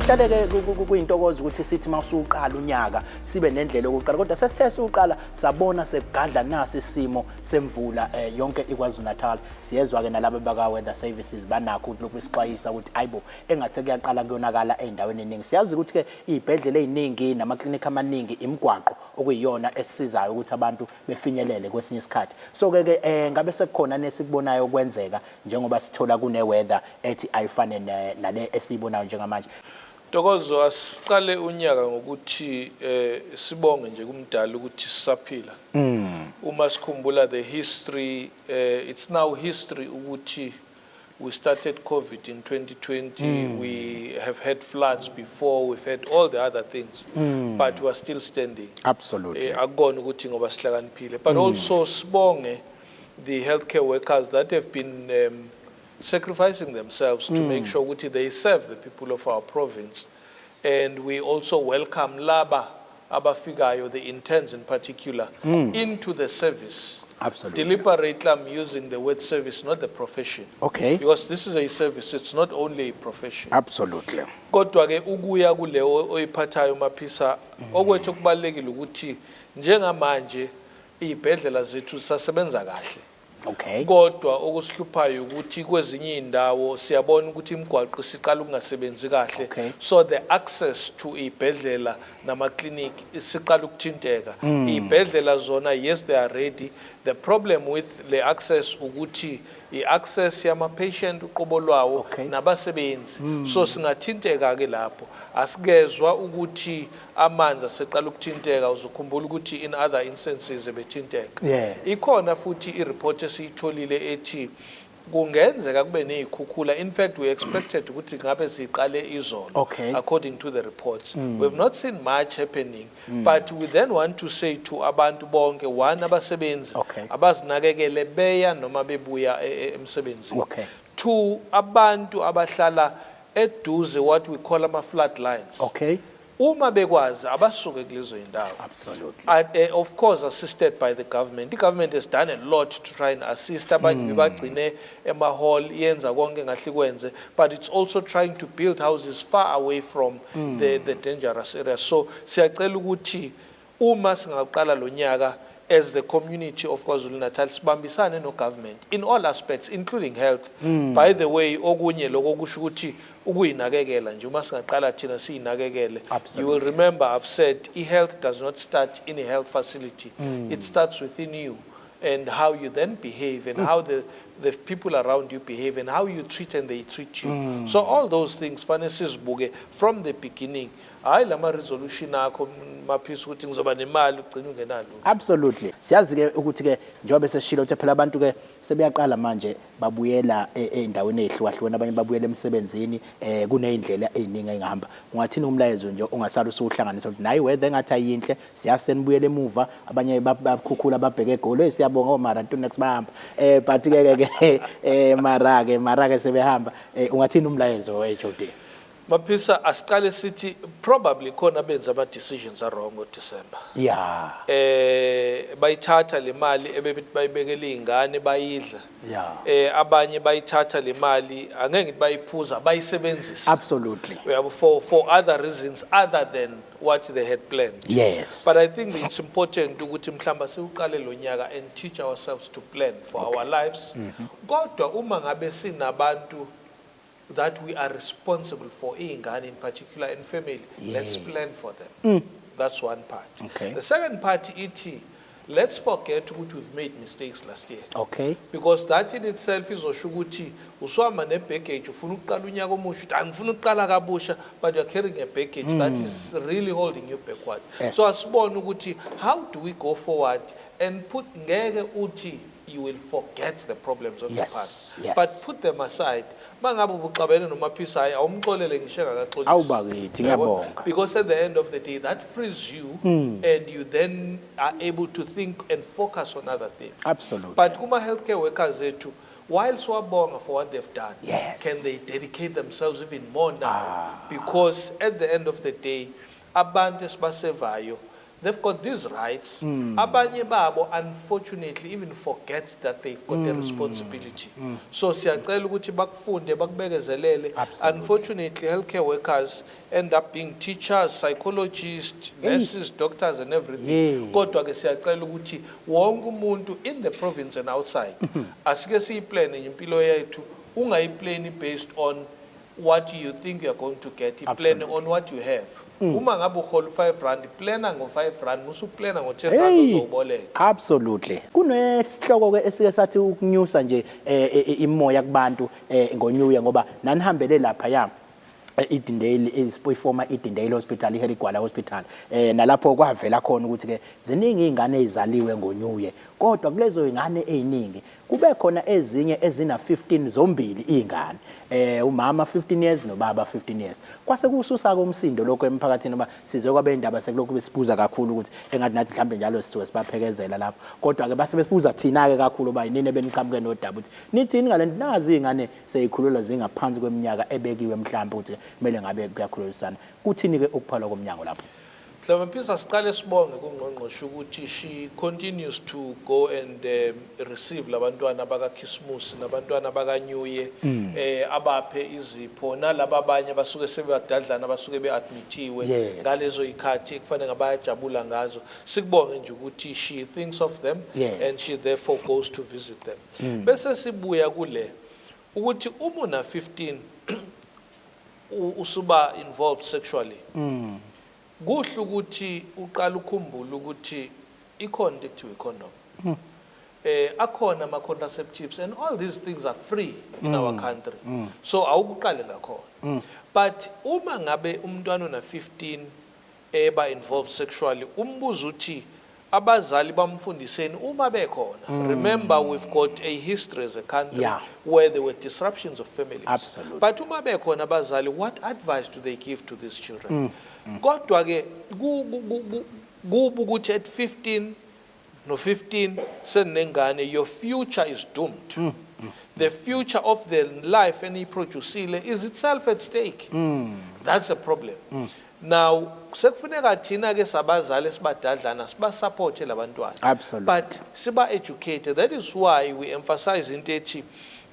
Kuhlale ke kuyintokozo ukuthi sithi mawusuqala unyaka sibe nendlela yokuqala, kodwa sesithe siuqala sabona sekugadla nasi isimo semvula yonke iKwaZulu Natal. Siyezwa ke nalabo baka Weather Services banakho ukuthi lokhu besixwayisa ukuthi ayibo, engathe kuyaqala kuyonakala ey'ndaweni eningi. Siyazi ukuthi ke iy'bhedlela ey'ningi namaklinikhi amaningi, imigwaqo okuyiyona esisizayo ukuthi abantu befinyelele kwesinye isikhathi. So ke ke ngabe sekukhona nesikubonayo kwenzeka njengoba sithola kune weather ethi ayifane nale esiyibonayo njengamanje? Ntokozo, asiqale unyaka ngokuthi sibonge nje kumdala ukuthi sisaphila. Uma sikhumbula the history, it's now history ukuthi we started COVID in 2020. We have had floods before, we've had all the other things, but we are still standing. Akukona ukuthi ngoba sihlakaniphile, but also sibonge the healthcare workers that have been sacrificing themselves to make sure ukuthi they serve the people of our province. And we also welcome laba abafikayo, the interns in particular, into the service. Deliberately, I'm using the word "service", not the profession, because this is a service, it's not only a profession. Kodwa ke ukuya kule oyiphathayo, Maphisa, okwethu kubalekile ukuthi njengamanje izibhedlela zethu zisasebenza kahle, kodwa okusihluphayo ukuthi kwezinye indawo siyabona ukuthi imigwaqo isiqala ukungasebenzi kahle, so the access to ibhedlela nama-clinic isiqala ukuthinteka. Ibhedlela zona, yes, they are ready. The problem with the access ukuthi i-access yama-patient uqobo lwawo nabasebenzi, so singathinteka ke lapho. Asikezwa ukuthi amanzi aseqala ukuthinteka. Uzokhumbula ukuthi in other instances ebethinteka. Ikhona futhi i-report esiyitholile ethi kungenzeka kube ney'khukhula. In fact, we expected ukuthi ngabe siqale izolo, according to the reports. We've not seen much happening, but we then want to say to abantu bonke, one, abasebenzi abazinakekele beya noma bebuya emsebenzini. Two, abantu abahlala eduze, what we call ama-flood lines, uma bekwazi abasuke kulezo yindawo. Of course assisted by the government. The government has done a lot to try and assist abanye, bebagcine ema-hall, yenza konke ngahle kwenze, but it's also trying to build houses far away from the dangerous areas. So siyacela ukuthi uma singaqala lo nyaka as the community of KwaZulu Natal, sibambisane no government in all aspects, including health, by the way. Okunye lokho kusho ukuthi ukuyinakekela nje, uma singaqala thina siyinakekele. You will remember I've said e-health does not start in a health facility. It starts within you and how you then behave and how the people around you behave and how you treat and they treat you. So all those things fanele sizibuke from the beginning, hayi lama resolution akho, Maphisa, ukuthi ngizoba nemali, ugcina ungenalo. Absolutely. Siyazi ke ukuthi ke njengoba sesishilo ukuthi phela abantu ke sebeyaqala manje babuyela ey'ndaweni ey'hlukahlukene, abanye babuyela emsebenzini, kuney'ndlela ey'ningi ey'ngahamba. Ungathini umlayezo nje ongasala usuhlanganisa ukuthi nayi weather engathi ayinhle, siyasenibuyela emuva, abanye bakhukhula babheke eGoli. Hey, siyabonga omara Ntunex bahamba. But ke mara ke sebehamba. Ungathini umlayezo, HOD? Maphisa, asiqale sithi probably khona benza ama decisions a wrong ngoDecember. Bayithatha le mali ebebethi bayibekele izingane, bayidla. Abanye bayithatha le mali, angeke ngithi bayiphuza, bayisebenzisa. Uyabo, for other reasons other than what they had planned. But I think it's important ukuthi mhlamba siuqale lo nyaka and teach ourselves to plan for our lives. Kodwa uma ngabe sinabantu that we are responsible for, iy'ngane in particular and family, let's plan for them. That's one part. The second part ithi let's forget ukuthi we've made mistakes last year, because that in itself izosho ukuthi usuhamba ne-baggage, ufuna ukuqala unyaka omusha, uthi angifuna ukuqala kabusha, but you're carrying a baggage that is really holding you backward. So asibone ukuthi how do we go forward and put, ngeke uthi you will forget the problems of the past, but put them aside. Mangabe ubuxabene noMaphisa, hayi, awumxolele ngisho engakaxolisi. Awubakithi, Yabo? Ngiyabonga. Because at the end of the day, that frees you and you then are able to think and focus on other things. But kuma healthcare workers zethu, while siwabonga for what they've done, can they dedicate themselves even more now? Because at the end of the day, abantu esibasevayo They've got these rights. Abanye babo unfortunately even forget that they've got a responsibility. So siyacela ukuthi bakufunde, bakubekezelele. Unfortunately, healthcare workers end up being teachers, psychologists, nurses, doctors and everything. Kodwa ke siyacela ukuthi wonke umuntu in the province and outside, asike siyiplane impilo yethu. Ungayiplani based on what you think you are going to get, i-plan on what you have. Uma ngabe uhola R5, plana ngo-R5. Musukuplana ngo-R10 ozowuboleka. Absolutely. Kunesihloko ke esike sathi ukunyusa nje imoya kubantu ngo-New Year, ngoba nanihambele lapha ya Edendale, i-former Edendale Hospital, iHarry Gwala Hospital, nalapho kwavela khona ukuthi ke ziningi izingane ezizaliwe ngo-New Year, kodwa kulezo izingane eziningi kube khona ezinye ezina 15 zombili izingane, umama 15 years nobaba 15 years. Kwase kususa komsindo lokho emphakathini, ngoba size kwabe indaba sekulokhu besibuza kakhulu ukuthi engathi nathi mhlambe njalo sisuke sibaphekezela lapho, kodwa ke base besibuza thina ke kakhulu ba yinini ebeniqhamuke nodaba ukuthi nithini ngalento, nazi izingane seyikhulelwa zingaphansi kweminyaka ebekiwe, mhlambe ukuthi kumele ngabe kuyakhulelisana. Kuthini ke ukuphalwa komnyango lapho? Mhlawumbe siqale sibonge kungqongqoshe ukuthi she continues to go and receive labantwana bakaKhisimusi nabantwana baka-New Year, abaphe izipho, nalaba abanye abasuke sebadadlana, abasuke beadmithiwe ngalezo ikhathi kufanele ngabayajabula ngazo. Sikubonge nje ukuthi she thinks of them and she therefore goes to visit them. Bese sibuya kule ukuthi uma una 15 usuba involved sexually, kuhle ukuthi uqala ukhumbule ukuthi ikhona into ekuthiwa i-condom, akhona ama contraceptives, and all these things are free in our country, so awukuqale ngakhona. But uma ngabe umntwana una 15 eba involved sexually, umbuzo uthi abazali bamfundiseni uma bekhona? Remember, we've got a history as a country where there were disruptions of families. But uma bekhona abazali, what advice do they give to these children? Kodwa ke kuba ukuthi at 15 no 15 senengane, your future is doomed. The future of the life eniyiproducile is itself at stake. That's a problem. Now sekufuneka thina ke sabazali esibadadlana sibasupporte labantwana, but siba educated. That is why we emphasize into ethi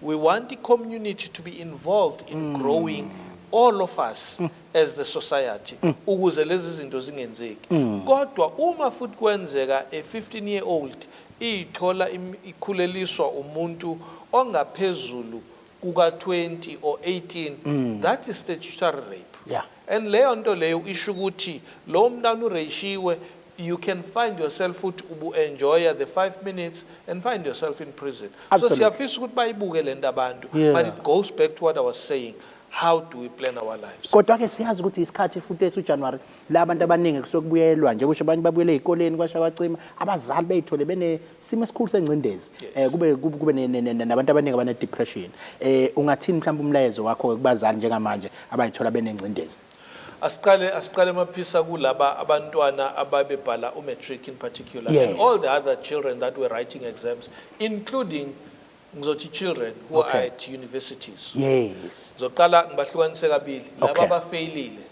we want the community to be involved in growing all of us as the society, ukuze lezi zinto zingenzeki. Kodwa uma futhi kwenzeka a 15 year old ithola ikhuleliswa umuntu ongaphezulu kuka 20 or 18, that is statutory rape. And leyo nto leyo isho ukuthi lo mntwana ureyshiwe. You can find yourself futhi ubu-enjoya the 5 minutes and find yourself in prison. So siyafisa ukuthi bayibuke le nto abantu, but it goes back to what I was saying: how do we plan our lives? Kodwa ke siyazi ukuthi isikhathi futhi esuJanuary la abantu abaningi kusuke kubuyelwa nje, kusho abanye babuyele ezikoleni, kwasha kwacima, abazali beyithole benesimo esikhulu sengcindezi, kube nabantu abaningi abane depression. Ungathini mhlawumbe umlayezo wakho kubazali njengamanje abayithola benengcindezi? Asiqale maphisa kulaba abantwana ababebhala umatric in particular and all the other children that were writing exams, including, ngizothi, children who are at universities. Ngizoqala ngibahlukanise kabili. Laba abafeyilile,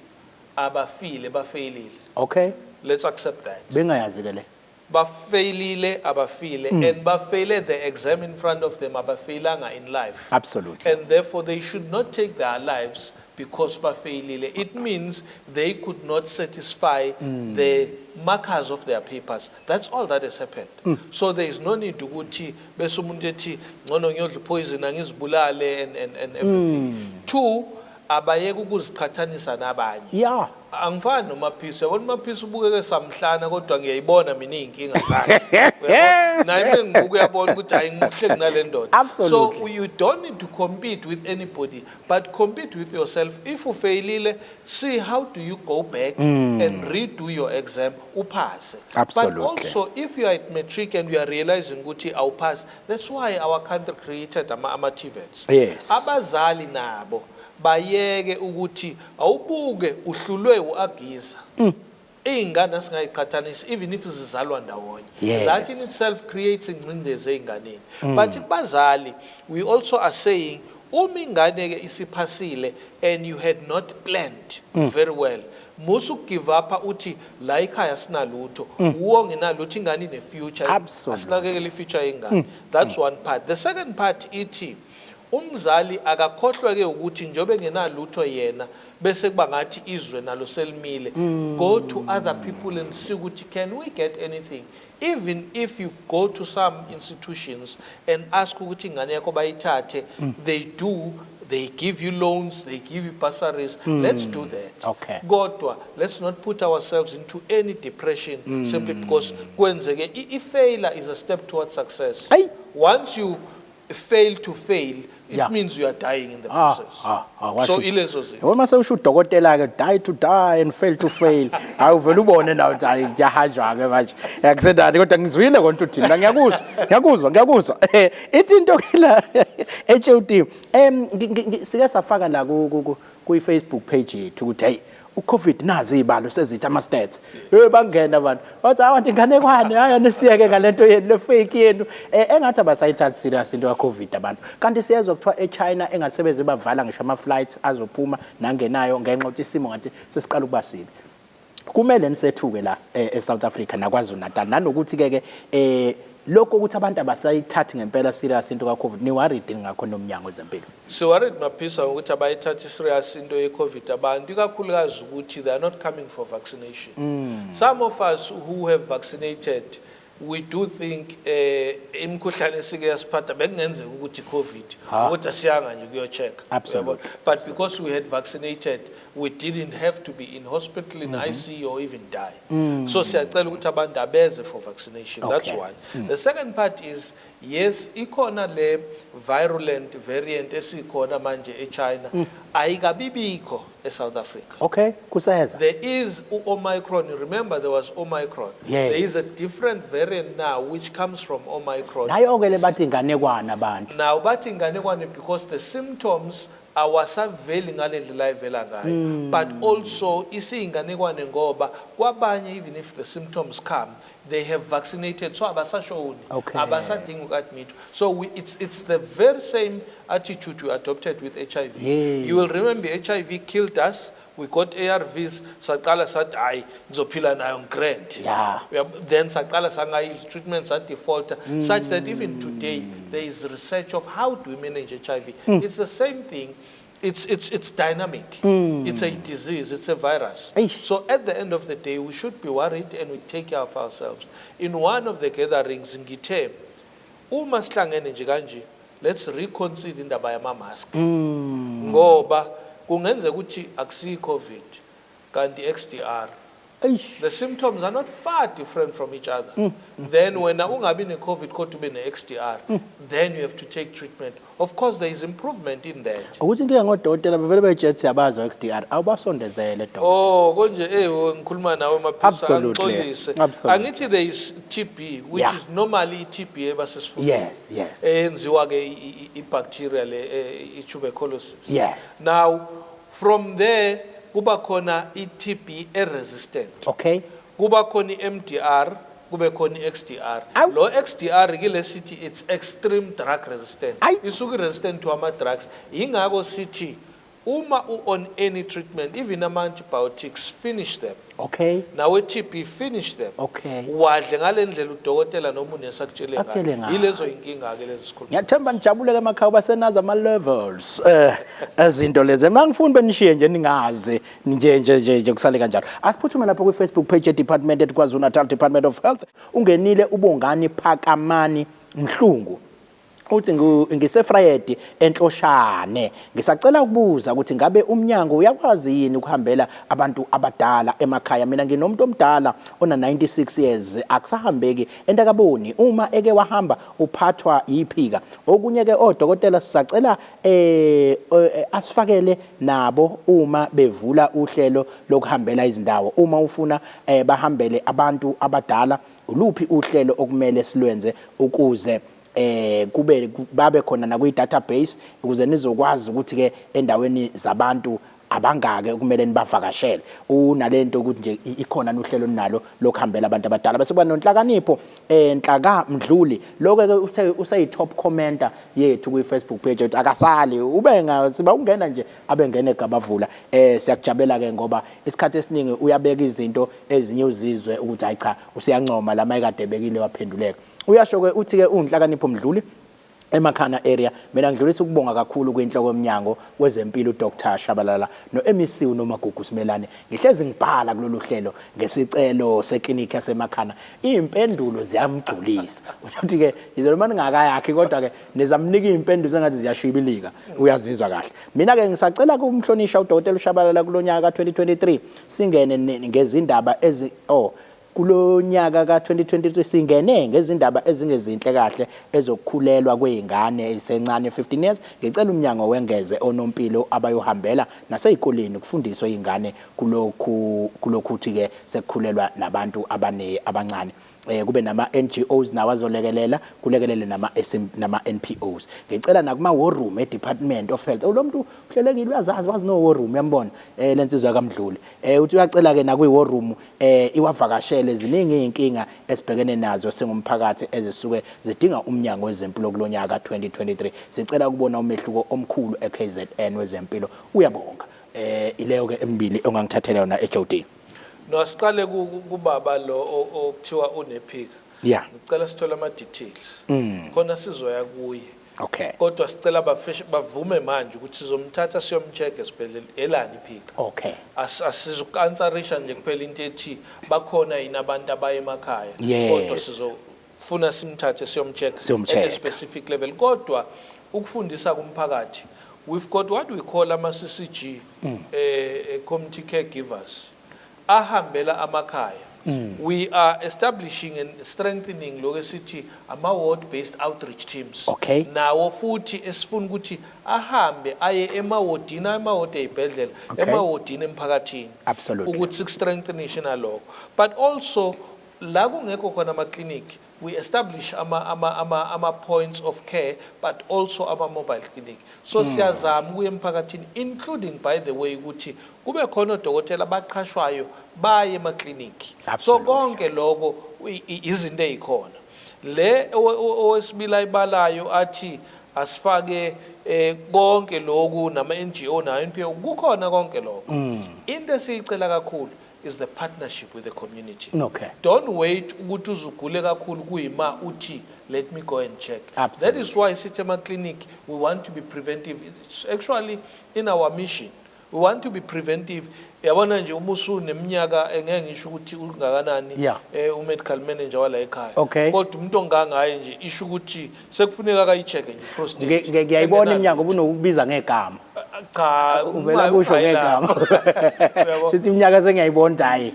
abafile, bafeyilile. Let's accept that. Bengayazi ke le. Bafeyilile, abafile, and bafeyile the exam in front of them, abafeyilanga in life. And therefore they should not take their lives because bafeyilile. It means they could not satisfy the markers of their papers. That's all that has happened. So there is no need ukuthi bese umuntu ethi ngcono ngiyodla poison, angizibulale and everything. Two, abayeke ukuziqhathanisa nabanye. Angifani noMaphisi, yabona, uMaphisi ubukeke samhlana, kodwa ngiyayibona mina iy'nkinga zakhe. Uyabona? Naye uma ngibuka uyabona ukuthi hayi, ngimuhle kunale ndoda. So you don't need to compete with anybody, but compete with yourself. If ufeyilile, see how do you go back and redo your exam, uphase. But also, if you are at matric and you are realizing ukuthi awuphasi, that's why our country created ama-TVETs. Abazali nabo bayeke ukuthi awubuke uhlulwe uagiza. Iy'ngane asingayiqhathanisi, even if zizalwa ndawonye. That in itself creates ingcindezi ey'nganeni. But kubazali, we also are saying uma ingane-ke isiphasile and you had not planned very well, Musu give up uthi la ekhaya sinalutho, uwo nginalutho, ingane ine future. Asinakekele i-future yengane. That's one part. The second part ithi umzali akakhohlwe ke ukuthi njobe ngenalutho yena, bese kuba ngathi izwe nalo selimile. Go to other people and see ukuthi can we get anything. Even if you go to some institutions and ask ukuthi ingane yakho bayithathe, they do. They give you loans, they give you bursaries. Let's do that. Kodwa let's not put ourselves into any depression simply because kwenzeke. I-failure is a step towards success. Ayi. Once you fail to fail, it means you are dying in the process. Washo. So ilezo zinto. Yabo, mase usho udokotela ke, die to die and fail to fail, hayi, uvela ubone nawe ukuthi hayi, kuyahanjwa ke manje, akusenani. Kodwa ngizwile konke uthini mina, ngiyakuzwa, ngiyakuzwa, ngiyakuzwa. Ithi into ke la, HOD, sike safaka la ku Facebook page yethu ukuthi hey, uCovid, nazi izibalo sezithi ama stats. Hey, bangena abantu bathi awanti inganekwane, hayi, anisiyeke ngalento yenu le fake yenu. Engathi abasayithathi serious into ka Covid abantu. Kanti siyezwa kuthiwa eChina engasebeze bavala ngisho ama flights azophuma nangenayo ngenxa ukuthi isimo ngathi sesiqala ukuba sibi. Kumele nisethuke la eSouth Africa naKwaZulu Natal, nanokuthi ke lokho ukuthi abantu abasayithathi ngempela serious into ka Covid, ni worried ngakho nomnyango wezempilo? Si-worried, Maphisa, ukuthi abayithathi serious into ye-COVID abantu, ikakhulukazi ukuthi they are not coming for vaccination. Some of us who have vaccinated, we do think imikhuhlane esike yasiphatha bekungenzeka ukuthi i-COVID, kodwa siyanga nje kuyo-check. But because we had vaccinated, we didn't have to be in hospital, in ICU or even die. So siyacela ukuthi abantu abeze for vaccination. That's one. The second part is, yes, ikhona le virulent variant esikhona manje eChina, ayikabibikho eSouth Africa. Okay, kuseza. There is Omicron. You remember there was Omicron. Yes. There is a different variant now which comes from Omicron. Nayo ke le bathi inganekwana abantu. Now bathi inganekwane because the symptoms awasaveli ngale ndlela ayivela ngayo. But also isiyinganekwane ngoba kwabanye, even if the symptoms come, they have vaccinated, so abasashoni, abasadingi uku-admit. So it's the very same attitude we adopted with HIV. You will remember HIV killed us. We got ARVs, saqala sathi hayi, ngizophila nayo ngi-grand. Then saqala sangayi treatment, sa-defaulter, such that even today there is research of how do we manage HIV. It's the same thing. It's dynamic. It's a disease, it's a virus. Eish. So at the end of the day, we should be worried and we take care of ourselves. In one of the gatherings, ngithe, uma sihlangene nje kanje, let's reconsider indaba yama-mask. Ngoba kungenzeka ukuthi akusiyi COVID, kanti XDR. Eish. The symptoms are not far different from each other. Then when ungabi ne-COVID kodwa ube ne-XDR, then you have to take treatment. Of course, there is improvement in that. Ukuthi inkinga ngodokotela bevele bejethi siyabazi XDR, awubasondezele, dokotela. Oh, konje ngikhuluma nawe, Maphisa, angixolise. Angithi there is TB, which is normally i-TB ebasesifubeni. Eyenziwa ke i-bacteria le i-tuberculosis. Now from there kuba khona i-TB e-resistant. Kuba khona i-MDR, kube khona i-XDR. Awu. Lo XDR kile sithi it's extreme drug resistant. Ayi. Isuke resistant to ama drugs. Ingakho sithi uma u on any treatment, even ama antibiotics, finish them. Nawe TB, finish them. Wadle ngalendlela udokotela noma unesi akutshele Akutshele ngayo. Ngayo. Yilezo inkinga ke lezi sikhuluma. Ngiyathemba nijabule ke emakhaya, basenazi ama levels ezinto lezi. Mangifuni benishiye nje ningazi nje nje nje nje kusale kanjalo. Asiphuthume lapho ku Facebook page ye Department at KwaZulu Natal Department of Health. Ungenile uBongani Phakamani Mhlungu. Uthi ngiseFrayedi eNhloshane, ngisacela ukubuza ukuthi ngabe umnyango uyakwazi yini ukuhambela abantu abadala emakhaya? Mina nginomuntu omdala ona 96 years, akusahambeki entakaboni, uma eke wahamba uphathwa yiphika. Okunye ke, odokotela sisacela asifakele nabo uma bevula uhlelo lokuhambela izindawo. Uma ufuna bahambele abantu abadala, uluphi uhlelo okumele silwenze ukuze kube babe khona na kwi database, ukuze nizokwazi ukuthi ke endaweni zabantu Abangake okumele nibavakashele? Unalento ukuthi nje ikhona uhlelo onalo lokuhambela abantu abadala. Bese kuba noNhlakanipho Nhlaka Mdluli, lokho ke uthe useyi top commenter yethu kwi Facebook page, uthi akasali ube siba ungena nje abengena egabavula. Siyakujabulela ke ngoba isikhathi esiningi uyabeka izinto ezinye uzizwe ukuthi hayi cha, usiyancoma lama ekade ebekile waphenduleka. Uyasho ke, uthi ke uNhlakanipho Mdluli eMakhana area, mina ngidlulisa ukubonga kakhulu kwinhloko yomnyango wezempilo uDr Shabalala no-MEC uNomagugu Simelane. Ngihlezi ngibhala kulolu hlelo ngesicelo seklinikhi yaseMakhana, iy'mpendulo ziyamgculisa. Uthi ke yize noma ningakayakhi kodwa ke nizamnika iy'mpendulo sengathi ziyashibilika, uyazizwa kahle. Mina ke ngisacela kumhlonisha udokotela uShabalala kulo nyaka ka-2023 singene ngezindaba ezi oh kulo nyaka ka-2023 singene ngezindaba ezingezinhle kahle ezokukhulelwa kwey'ngane ezisencane 15 years. Ngicela umnyango wengeze onompilo abayohambela nasey'koleni kufundiswe iy'ngane kulokhu-ke sekukhulelwa nabantu abane abancane. Kube nama NGOs nawo azolekelela, kulekelele nama NPOs. Ngicela nakuma war room e Department of Health. Lo muntu uhlelekile, uyazazi, wazi no war room, uyambona lensizwa kaMdluli. Uthi uyacela ke nakwi war room iwavakashele, ziningi izinkinga esibhekene nazo singumphakathi ezisuke zidinga umnyango wezempilo kulonyaka 2023. Sicela ukubona umehluko omkhulu eKZN wezempilo. Uyabonga. Ileyo ke emibili ongangithathela yona eJOD. No, asiqale kubaba lo okuthiwa unephika. Ngicela sithole ama details. Khona sizoya kuye. Kodwa sicela bavume manje ukuthi sizomthatha siyomcheck esibhedlela elani iphika. Asizukansarisha nje kuphela into ethi bakhona yini abantu abaye emakhaya. Kodwa sizofuna simthathe siyomcheck at a specific level. Kodwa ukufundisa kumphakathi, we've got what we call ama CCG, community caregivers ahambela amakhaya. We are establishing and strengthening lokho esithi ama ward based outreach teams. Nawo futhi esifuna ukuthi ahambe aye emawodini, amawodi eyibhedlela, emawodini emphakathini. Ukuthi sikustrengthenishe nalokho. But also la kungekho khona ama clinic, we establish ama points of care, but also ama mobile clinic. So siyazama ukuya emphakathini, including, by the way, ukuthi kube khona odokotela abaqhashwayo baye ema-clinic. So konke lokho izinto ezikhona. Le owesibili ayibalayo athi asifake konke lokhu nama NGO na NPO, kukhona konke lokho. Into esiyicela kakhulu is the partnership with the community. Don't wait ukuthi uzugule kakhulu kuyima uthi let me go and check. That is why sithi ema clinic we want to be preventive. It's actually in our mission. We want to be preventive. Yabona nje uma usuneminyaka engeke ngisho ukuthi ungakanani, u-medical manager wala ekhaya. Kodwa umuntu ongangaye nje isho ukuthi sekufuneka akayi-check nje prostate. Ngiyayibona Engenalo. Iminyaka ubunokubiza ngegama. Cha, Uvela kusho ngegama. Uyabo? Sithi iminyaka sengiyayibona hayi.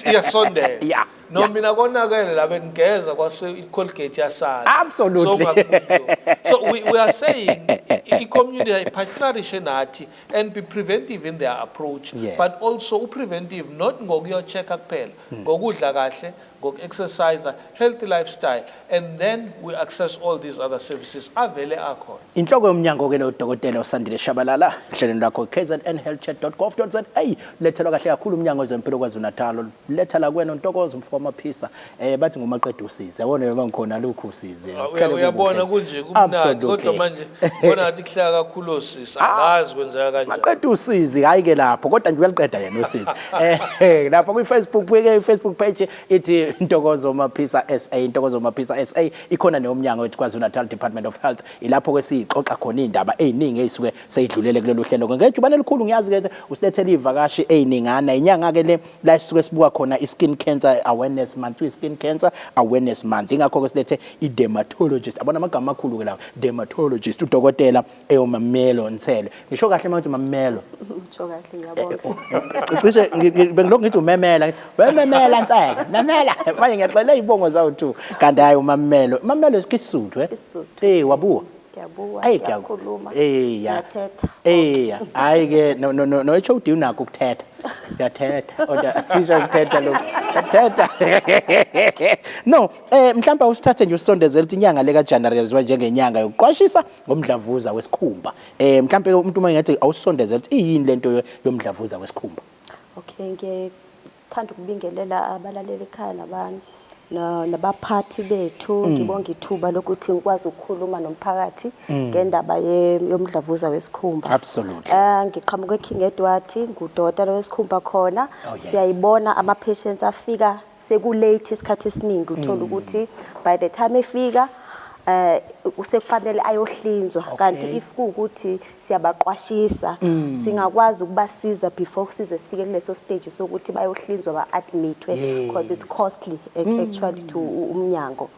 Iyasondela. No, mina konakele la bengigeza kwase i-Colgate yasala. So ngakubuza. So we are saying i-community ayipartnerishe nathi and be preventive in their approach. But also u-preventive not ngokuyo-check-a kuphela, ngokudla kahle, ngoku-exercise, healthy lifestyle, and then we access all these other services avele akhona. Inhloko yomnyango ke lo dokotela uSandile Shabalala, hlelweni lakho kznhealthchat.gov.za, lethelwa kahle kakhulu umnyango wezempilo KwaZulu Natal. Letha la kuwena Ntokozo mfo wamaphisa. Bathi ngumaqeda usizi. Yabona noma ngikhona lokhu usizi. Ah, uyabona kunje kumnandi, kodwa manje bona ngathi kuhlala kakhulu osisi, angazi kwenzeka kanjani. Maqeda usizi hayi ke lapho, kodwa nje uyaliqeda yena usizi. Lapha kwi Facebook, kwi Facebook page ithi Ntokozo Maphisa SA, Ntokozo Maphisa SA, ikhona neyomnyango wethu KwaZulu Natal Department of Health. Ilapho ke sixoxa khona indaba eziningi ezisuke seyidlulele kulolu hlelo. Ngejubane elikhulu ngiyazi ke usilethele ivakashi eziningana. Inyanga ke le la sisuke sibuka khona i-skin cancer awareness month, i-skin cancer awareness month. Ingakho ke silethe i-dermatologist. Abona amagama amakhulu ke lawa, dermatologist udokotela eyoMamelo Nsele. Ngisho kahle manje uMamelo? Ngisho kahle, ngiyabonga. Cishe bengilokhu ngithi umemela, wememela Nsele, memela. Manje ngiyaxela izibongo zawo two. Kanti hayi uMamelo. Mamelo isisuthu eh? Isisuthu. Wabuwa. Ngiyabuka, Ayi, ngiyakhuluma, ya. Ngiyathetha. Eh, hayi ke, no HOD unakho ukuthetha. Uyathetha. Kodwa sisho ukuthetha lokho. Uyathetha. No, mhlawumbe usithathe nje usondezele ukuthi inyanga le kaJanuary yaziwa njengenyanga yokuqwashisa ngomdlavuza wesikhumba. Mhlawumbe umuntu uma ngathi awusondezele ukuthi iyini lento yomdlavuza wesikhumba. Okay, ngithanda ukubingelela abalaleli ekhaya nabantu nabaphathi bethu. Ngibonga ithuba lokuthi ngikwazi ukukhuluma nomphakathi ngendaba yomdlavuza wesikhumba. Ngiqhamuka eKing Edward, ngudokotela wesikhumba khona. Oh, yes. Siyayibona ama patients afika sekulate isikhathi esiningi, uthola ukuthi by the time efika usekufanele ayohlinzwa, kanti if kuwukuthi siyabaqwashisa, singakwazi ukubasiza before size sifike kuleso stage sokuthi bayohlinzwa, ba-admitwe, because it's costly actually to umnyango.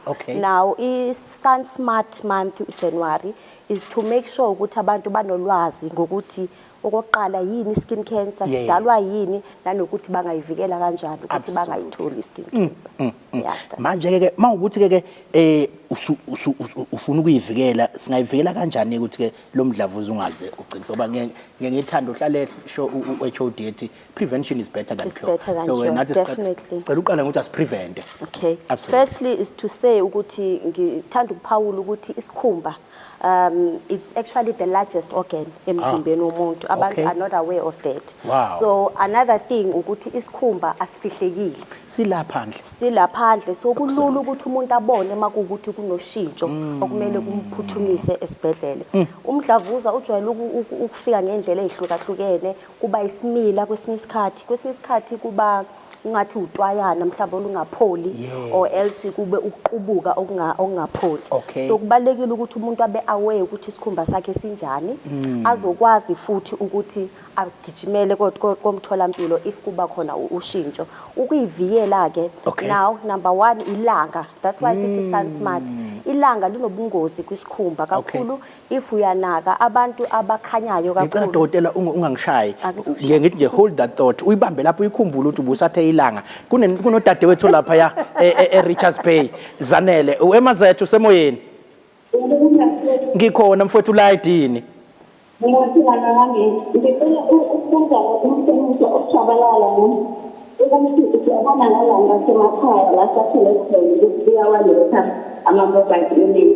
Now, i-Sun Smart Month January is to make sure ukuthi abantu banolwazi ngokuthi okokuqala yini skin cancer, sidalwa yini, nanokuthi bangayivikela kanjani ukuthi bangayitholi i-skin cancer. Yeah. Manje ke mawukuthi ke ufuna ukuyivikela, singayivikela kanjani ukuthi ke lo mdlavuza ungaze ugcine? Ngoba ngeke ngithanda uhlale sho u-HOD ethi prevention is better than It's cure. better than So cure, nathi definitely. sicela uqala ngokuthi asiprevent. Okay. Absolutely. Firstly is to say ukuthi ngithanda ukuphawula ukuthi isikhumba, it's actually the largest organ emzimbeni womuntu. Abantu are not aware of that. So another thing ukuthi isikhumba asifihlekile. Silaphandle. Silaphandle, so kulula ukuthi umuntu abone makuwukuthi kunoshintsho okumele kumphuthumise esibhedlela. Umdlavuza ujwayele ukufika ngendlela ezihlukahlukene, kuba isimila kwesinye isikhathi kuba ungathi utwayana mhlawumbe olungapholi, or else kube ukuqubuka okungapholi. So kubalekile ukuthi umuntu abe aware ukuthi isikhumba sakhe sinjani, azokwazi futhi ukuthi agijimele komtholampilo if kuba khona ushintsho. Ukuyivikela ke, now number 1, ilanga. That's why sithi sun smart. Ilanga linobungozi kwisikhumba kakhulu if uyanaka abantu abakhanyayo Ngicela, kakhulu. dokotela, ungangishayi. Akuzokushaya. Ngiye ngithi nje hold that thought, uyibambe lapho, uyikhumbule ukuthi ubusathe ilanga. Kunodadewethu lapha ya e-Richards Bay, Zanele emazethu, usemoyeni. Ngikhona mfowethu, layidini. Ngiyaphila nami. Ngicela ukubuza umsebenzi oshabalala ukuthi siyabona ngala ngasemakhaya la sakhele khona ukuthi uyawaletha ama-mobile clinic.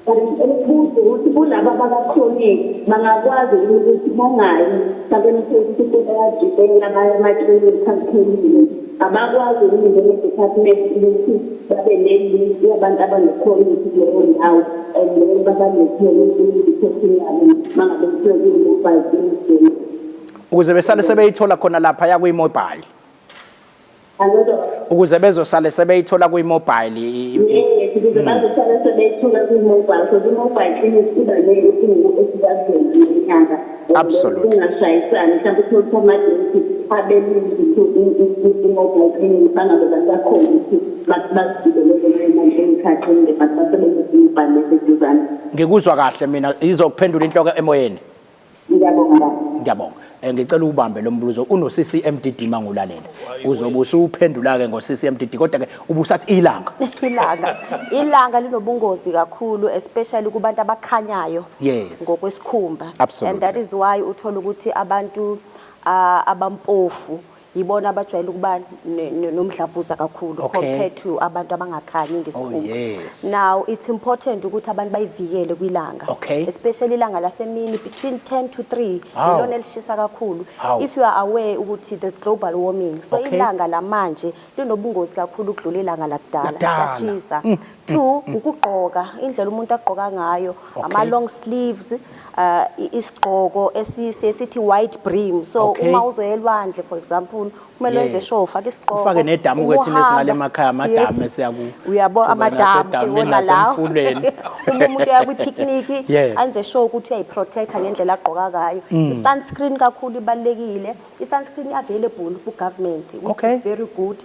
But ngicela ukubuza ukuthi kulaba abaka-chronic bangakwazi yini ukuthi bangayi mhlawumbe ukuthi umuntu ayagibela baye emaklinikhi aphelile, abakwazi yini njenge-department ukuthi babe ne-list yabantu abane-chronic kuleyo ndawo and then babalethele i-medication yabo mangabe kuthiwa kuyi-mobile clinic? Ukuze besale sebeyithola khona lapha ya kwi-mobile. Angizwa. Ukuze bezosale sebeyithola kwi-mobile Yes, ukuze bazosala sebeyithola kwi-mobile, because i-mobile clinic iba ney'nsuku esibazona ngenyanga. Kungashayisani, mhlawumbe uthole ukuthi ama-date abe linked to i-mobile clinic, bangabe basakhona ukuthi bazigibelele emaklinikhi aqinile, but basebenzise i-mobile leseduzane. Ngikuzwa kahle mina, izokuphendula inhloko emoyeni. Ngiyabonga baba. Ngiyabonga. Ngicela ubambe lo mbuzo uno CCMDD mangulalela. Uzobe usuphendula ke ngo CCMDD, kodwa ke ubusathi ilanga. Ilanga linobungozi kakhulu, especially kubantu abakhanyayo ngokwesikhumba. And that is why uthola ukuthi abantu abampofu yibona abajwayele ukuba nomdlavuza kakhulu compared to abantu abangakhanyi ngesikhumba. Now it's important ukuthi abantu bayivikele kwilanga. Especially ilanga lasemini between 10 to 3, ilona elishisa kakhulu. If you are aware ukuthi there's global warming, so ilanga lamanje linobungozi kakhulu ukudlula ilanga lakudala. Lakudala. Liyashisa. Two, ukugqoka, indlela umuntu agqoka ngayo, ama long sleeves, isigqoko esithi wide brim. So uma uzoya elwandle, for example, kumele wenze sure ufake isigqoko. Ufake nedamu kwethina Uma esingale uhamba. emakhaya, amadamu esiyaku. Uyabo, amadamu nasedamini, iwona lawo. nasemfuleni. Uma umuntu uya kwi-picnic, enze sure ukuthi uyayiprotecta ngendlela agqoka ngayo. I-sunscreen kakhulu ibalulekile. I-sunscreen available ku-government, which is very good.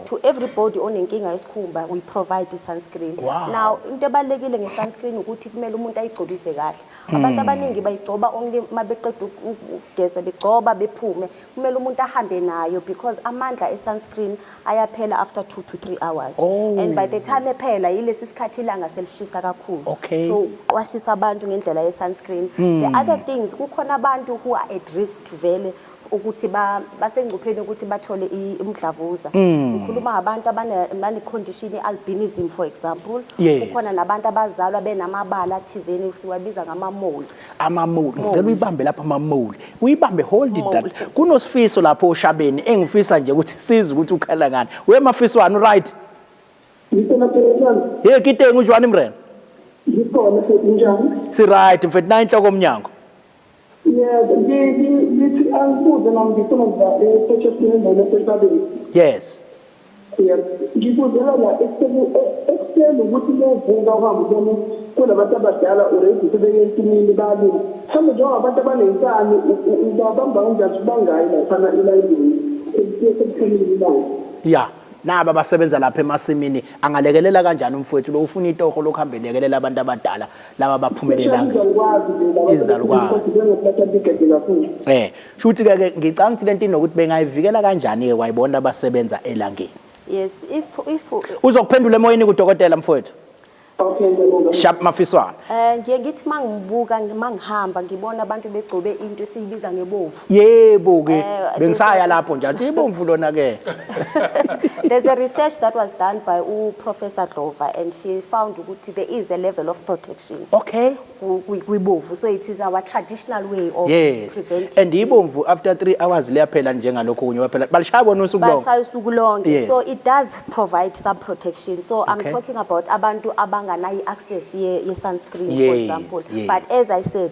To everybody onenkinga yesikhumba, we provide i-sunscreen. Now into ebalulekile nge-sunscreen ukuthi kumele umuntu ayigcobise kahle. Abantu abaningi bayigcoba only uma beqeda ukugeza, begcoba bephume. Kumele umuntu ahambe nayo. nayo because amandla e-sunscreen ayaphela after 2 to 3 hours. And by the time ephela, yilesi sikhathi ilanga selishisa kakhulu. So uqwashisa abantu ngendlela ye-sunscreen. The other things, kukhona abantu who are at risk vele ukuthi basengcupheni ukuthi bathole umdlavuza. Ngikhuluma ngabantu abane-condition ye-albinism, for example. Kukhona nabantu abazalwa benamabala athizeni, siwabiza ngama-mole. Ama-mole. Ngicela uyibambe lapha, ama-mole, uyibambe, hold it that. Mole. Kunosifiso lapho oshabeni engifisa nje ukuthi sizwe ukuthi ukhala ngani. Wemafiswani, right? Ngisemathelelani. Hey, kiteng ujwani mrena? Ngikhona futhi, njani? Si right, mfethu, na inhloko omnyango. Yebo, ngithi angibuze nami, ngifuna ukuba ePotchefstroom esesabeni. Yebo, ngibuzela la ekuseni ukuthi uvuka uhambe ubone kunabantu abadala already sebeye ensimini balima. Mhlawumbe njengabantu abanenkani, ubabamba kanjani ukuthi bangayi laphana elayinini sekuphumile ilanga? Ya, naba abasebenza lapha emasimini, angalekelela kanjani umfowethu lo ufuna itoho lokuhamba elekelela abantu abadala laba baphumele elangeni? Izalukwazi nje laba. Izalukwazi. Njengokubathatha igede kakhulu. Shuthi ke ngicabanga ukuthi lento inokuthi bengayivikela kanjani ke kwayibona abasebenza elangeni. Yes, if Uzokuphendula emoyeni kudokotela, mfowethu. Okay, ngiyabonga. Sharp, mafiswana. Ngiye ngithi mangibuka, mangihamba ngibona abantu begcobe into esiyibiza ngebovu. Yebo ke, bengisaya lapho nje. Athi ibomvu lona ke. There's a research that was done by u Professor Glover and she found ukuthi there is a level of protection kwibovu. So it is our traditional way of preventing. And ibomvu after 3 hours liyaphela njengalokho kunye waphela. Balishaya bona usuku lonke. Bashaya usuku lonke. So it does provide some protection. So I'm talking about abantu abanganayo access ye sunscreen, for example. But as I said,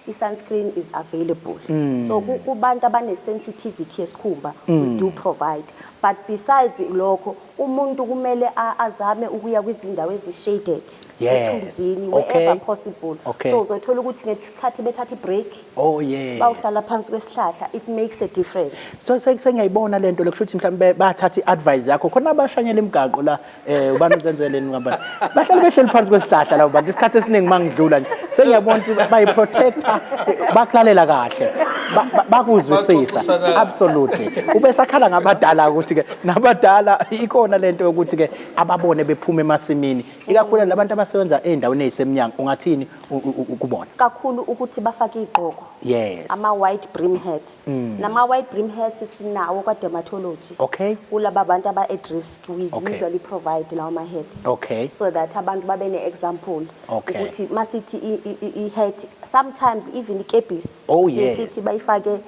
i-sunscreen is available. So kubantu abane-sensitivity yesikhumba, we do provide. But besides lokho, umuntu kumele azame ukuya kwizindawo ezi-shaded, ethunzini, wherever possible. So uzothola ukuthi ngesikhathi bethatha i-break, bawuhlala phansi kwesihlahla, it makes a difference. So sengiyayibona lento lekusho ukuthi mhlawumbe bathatha i-advice yakho khona abashanyela imigaqo la, ubani uzenzeleni ngabani, bahlale behleli phansi kwesihlahla labo bantu. Isikhathi esiningi mangidlula nje sengiyabona ukuthi bayi-protector, bakulalela kahle, bakuzwisisa. Baxoxisana. Absolutely. Ubesakhala ngabadala ukuthi ke nabadala ikhona lento yokuthi ke ababone bephuma emasimini, ikakhulu labantu abasebenza ey'ndaweni ey'semnyango, ungathini kubona? Kakhulu ukuthi bafake iy'gqoko. Ama-wide brim hats. Nama-wide brim hats sinawo kwa-dermatology. Kulaba bantu aba-at risk, we usually provide lawo ma-hats. So that abantu babe ne-example. Ukuthi masithi i-hat, sometimes even ikepisi. Siye sithi bayifake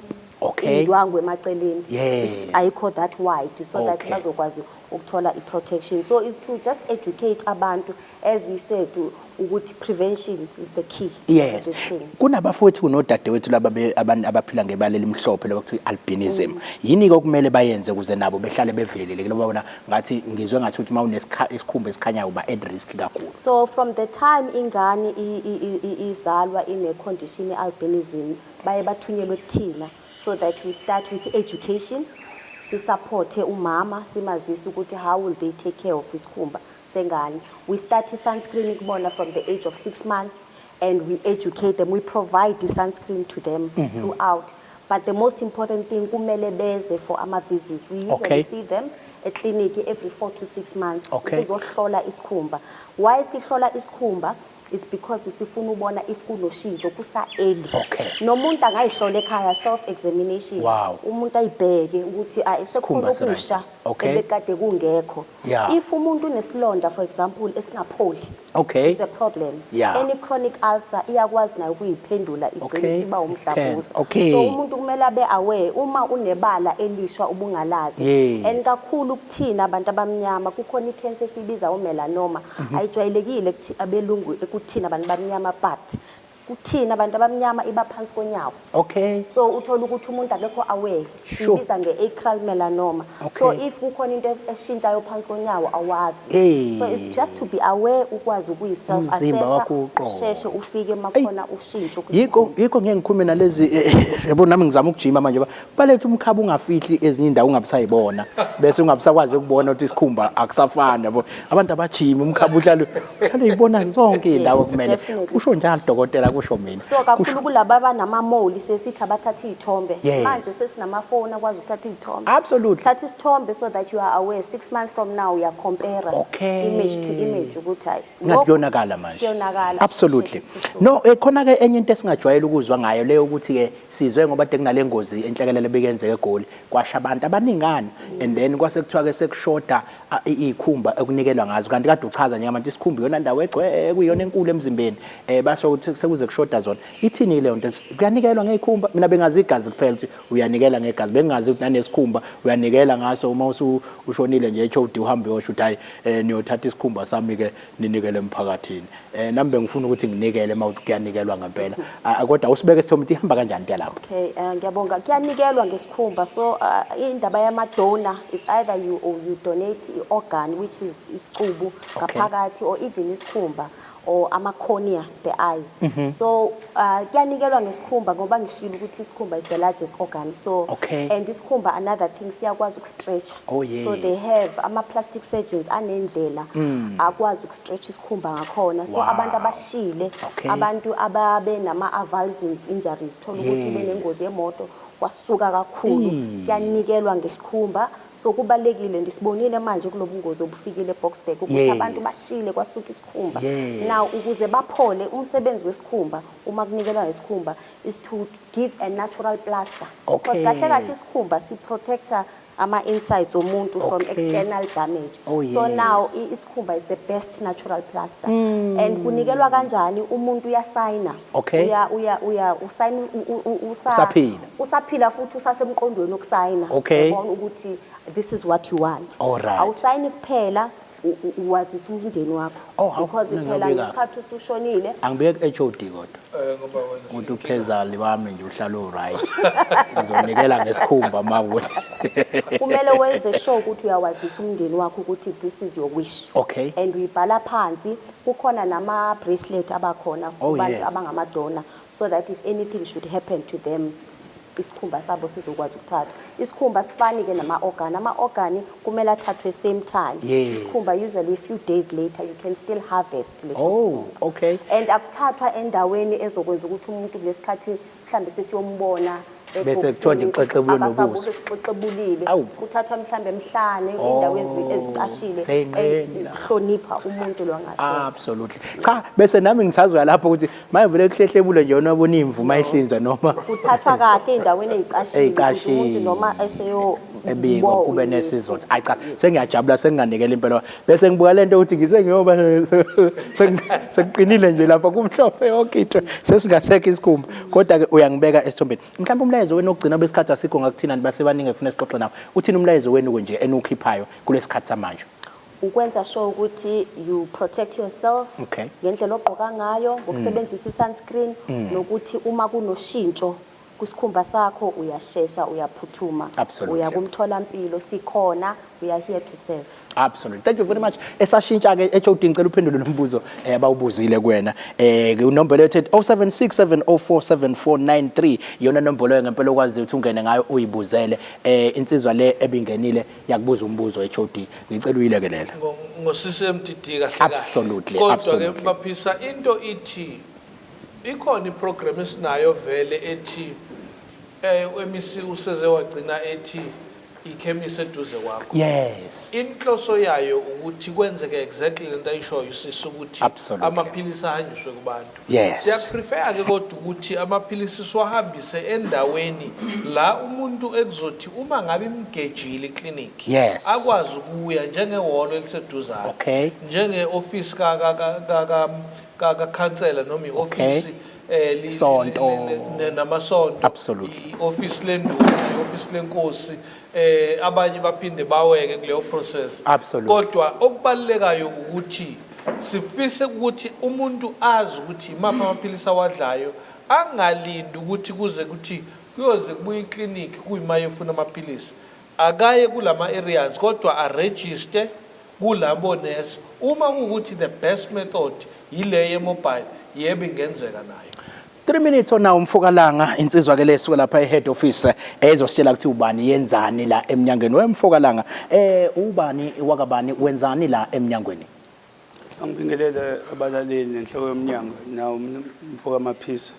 indwangu emaceleni. If ayikho that wide, so that bazokwazi ukuthola i-protection. So is to just educate abantu, as we said, ukuthi prevention is the key to this thing. Kunabafowethu nodadewethu laba abaphila ngebala elimhlophe laba kuthiwa i-albinism. Yini ke okumele bayenze ukuze nabo behlale bevikelekile? Ngoba bona ngathi ngizwe ngathi ukuthi uma unesisikhumba esikhanyayo uba at risk kakhulu. So from the time ingane izalwa ine condition ye-albinism, baye bathunyelwe kuthina so that we start with education, sisupporte umama, simazise ukuthi how will they take care of isikhumba sengane. We start i-sunscreen kubona from the age of 6 months and we educate them, we provide the sunscreen to them throughout. But the most important thing, kumele beze for ama visits. We usually see them at clinic every 4 to 6 months. Ukuzohlola isikhumba. Why sihlola isikhumba? It's because sifuna ubona if kunoshintsho kusa early. Nomuntu angayihlola ekhaya, self examination. Umuntu ayibheke ukuthi sekukhona Isikhumba si-right. okusha ebekade kungekho. If umuntu unesilonda, for example, esingapholi, it's a problem. Any chronic ulcer iyakwazi nayo ukuyiphendula igcine isiba umdlavuza. So umuntu kumele abe aware uma unebala elisha ubungalazi. And kakhulu kuthina abantu abamnyama kukhona i-cancer esiyibiza umelanoma. Ayijwayelekile kuthi abelungu kuthina abantu abamnyama, but kuthina abantu abamnyama iba phansi konyawo. So uthola ukuthi umuntu akekho aware. Siyibiza nge-acral melanoma. So if kukhona into eshintshayo phansi konyawo awazi. So it's just to be aware, ukwazi ukuyi-self Umzimba assessa, wakho uqobo. usheshe ufike makhona ushintsho Yikho ngeke ngikhulume nalezi, yabo nami ngizama ukujima manje, baletha umkhaba ungafihli ezinye indawo ungabusayibona bese ungabusakwazi ukubona ukuthi isikhumba akusafani, yabo. Abantu abajima umkhaba uhlale uhlale uyibona zonke indawo Yes, kumele. definitely. Usho njalo dokotela, Kusho mina. So kakhulu kulaba abanama-mole, sesithi abathatha iy'thombe. Manje sesinamafoni akwazi ukuthatha iy'thombe. Thatha isithombe so that you are aware 6 months from now uyacompare image to image ukuthi hayi, Ngathi kuyonakala manje. Kuyonakala. Absolutely. Kusheshe kuthuthuke. No, khona ke enye into esingajwayele ukuzwa ngayo leyo, ukuthi ke sizwe ngoba kade kunale ngozi enhlekelele bekenzeka eGoli, kwasha abantu abaningana, and then kwase kuthiwa ke sekushoda izikhumba ekunikelwa ngazo, kanti kade uchaza njengamanje isikhumba iyona ndawo egcwele, kuyiyona enkulu emzimbeni, basho ukuthi sekuze kushoda zona. Ithini leyo nto? Kuyanikelwa ngezikhumba? Mina bengazi igazi kuphela, ukuthi uyanikela ngegazi. Bengazi ukuthi nanesikhumba uyanikela ngaso uma ushonile nje, HOD uhambe uyosho ukuthi hayi, niyothatha isikhumba sami ke ninikele emphakathini. Nami bengifuna ukuthi nginikele uma uthi kuyanikelwa ngempela. Ah, kodwa usibeke isithombe ukuthi ihamba kanjani into yalapho. Okay, ngiyabonga. Kuyanikelwa ngesikhumba. So indaba yama-donor is either you or you donate i-organ, which is isicubu ngaphakathi, or even isikhumba or ama-cornea, the eyes. So kuyanikelwa ngesikhumba ngoba ngishilo ukuthi isikhumba is the largest organ. So and isikhumba, another thing, siyakwazi ukustretch. So they have ama-plastic surgeons anendlela akwazi ukustretch isikhumba ngakhona. So abantu abashile, abantu ababe nama-avulsions injuries, thola ukuthi benengozi yemoto kwasuka kakhulu, kuyanikelwa ngesikhumba. So kubalulekile, ndisibonile manje kulobu ngozi obufikile eBoksburg ukuthi abantu bashile, kwasuka isikhumba. Now ukuze baphole, umsebenzi wesikhumba uma kunikelwa ngesikhumba is to give a natural plaster, because kahle kahle isikhumba siprotecta ama-insides omuntu from external damage. So now isikhumba is the best natural plaster. And kunikelwa kanjani? Umuntu uyasayina. Uya usayina Usaphila. Usaphila futhi usasemqondweni wokusayina. Uyabona ukuthi this is what you want. Awusayini kuphela, uwazisa umndeni wakho. Oh, hawu, Because mina phela ngiyabika. ngesikhathi usushonile Angibeke ku-HOD kodwa. Ngoba wena Umuntu uphezali wami nje uhlala u-right. Ngizonikela ngesikhumba makuthi. Kumele wenze sure ukuthi uyawazisa umndeni wakho ukuthi this is your wish. And uyibhala phansi. Kukhona nama bracelet abakhona kubantu abangamadona, so that if anything should happen to them, isikhumba sabo sizokwazi ukuthathwa. Isikhumba sifani ke nama-organ. Ama-organ kumele athathwe same time. Isikhumba, usually a few days later you can still harvest leso sikhumba. And akuthathwa endaweni ezokwenza ukuthi umuntu kulesikhathi mhlambe sesiyombona Bese kuthiwa nje kuxexebulwe nobuso. Akasabuke sixexebulile. Awu. Kuthathwa mhlambe emhlane, indawo ezicashile, Seyinqeni la. ukuhlonipha umuntu lo angasekho. Absolutely. Cha, bese nami ngisazoya lapho ukuthi maye vele kuhlehlebule nje unobona imvu mayihlinzwa noma Kuthathwa kahle ey'ndaweni ey'cashile ukuze umuntu Ey'cashile. noma eseyo Ebikwa kube nesizotha. Ayi cha, sengiyajabula, senginganikela impela. Bese ngibuka lento ukuthi ngisengiyoba sekuqinile nje lapha, kumhlophe yonke into. Sesingasekho isikhumba. Kodwa ke uyangibeka esithombeni. Mhlawumbe umlayezo wenu ogcina besikhathi asikho ngakuthina, basebaningi efuna sixoxe nawo. Uthini umlayezo wenu nje enukhiphayo kulesikhathi samanje? Ukwenza sure ukuthi you protect yourself ngendlela ogqoka ngayo, ngokusebenzisa i-sunscreen, nokuthi uma kunoshintsho kwisikhumba sakho uyashesha, uyaphuthuma uya kumtholampilo. Sikhona, we are here to serve. Absolutely. Thank you very much. Esashintsha ke HOD, ngicela uphendule lo mbuzo abawubuzile kuwena. Inombolo yethu 0767047493, iyona nombolo ngempela okwazi ukuthi ungene ngayo uyibuzele. Insizwa le ebingenile yakubuza umbuzo, HOD. Ngicela uyilekelele. Ngo-CCMDD kahle kahle. Kodwa ke Maphisa, into ithi ikhona iprogram esinayo vele ethi u-MEC useze wagcina ethi ikhemisi eduze kwakho. Inhloso yayo ukuthi kwenzeke exactly lento ayishoyo usisi, ukuthi amaphilisi ahanjiswe kubantu. Siyakuprefer ke kodwa ukuthi amaphilisi siwahambise endaweni la umuntu ekuzothi uma ngabe imgejile iklinikhi akwazi ukuya, njengehholo eliseduzane, njenge-ofisi kakhansela noma i-ofisi Sonto. Namasonto, i-ofisi lenduna, i-ofisi lenkosi, abanye baphinde baweke kuleyo process. Kodwa okubalulekayo ukuthi sifise ukuthi umuntu azi ukuthi imaphi amaphilisi awadlayo, angalindi ukuthi kuze kuthi kuyoze kubuye iklinikhi kuyima efuna amaphilisi. Akaye kulama areas, kodwa aregister kulabo nurse. Uma kuwukuthi the best method yile ye-mobile, yebo, ingenzeka nayo. 3 minutes ona umfokalanga, insizwa ke lesuka lapha e-head office ezositshela ukuthi ubani, yenzani la eminyangweni. Wemfokalanga, ubani wakabani, wenzani la eminyangweni? Angibingelele abalaleli nenhloko yomnyango nawo mfoka Maphisa.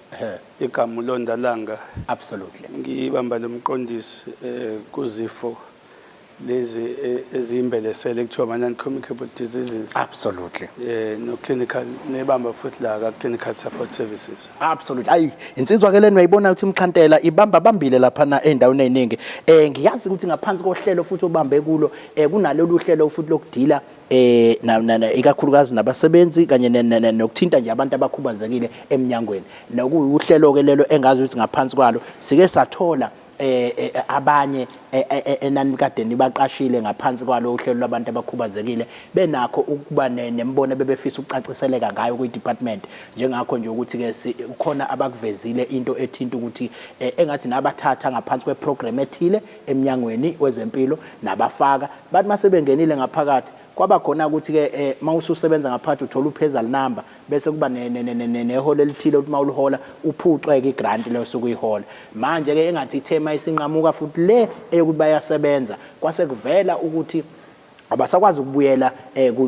Igama uLonda Langa. Absolutely. Ngibamba lomqondisi kuzifo lezi eziyimbelesele kuthiwa ama non-communicable diseases. Absolutely. No clinical nebamba futhi la ka clinical support services. Absolutely. Ayi, insizwa ke lena uyayibona ukuthi imxhantela ibamba bambile lapha na endaweni eziningi. Ngiyazi ukuthi ngaphansi kohlelo futhi obambe kulo kunalolu hlelo futhi lokudila ikakhulukazi nabasebenzi kanye nokuthinta nje abantu abakhubazekile eminyangweni. Nokuwuhlelo ke lelo engazi ukuthi ngaphansi kwalo sike sathola abanye enanikade nibaqashile ngaphansi kwalo uhlelo lwabantu abakhubazekile benakho ukuba nembono bebefisa ukucaciseleka ngayo kwi-department, njengakho nje ukuthi ke khona abakuvezile into ethinta ukuthi engathi nabathatha ngaphansi kweprogram ethile eminyangweni wezempilo nabafaka bathi masebengenile ngaphakathi kwaba khona ukuthi ke mawususebenza ngaphakathi uthola uphezal number bese kuba neholo elithile ukuthi mawulihola uphuceke igrant leyo sukuyihola. Manje ke engathi ithema isinqamuka futhi le eyokuthi bayasebenza kwase kuvela ukuthi abasakwazi ukubuyela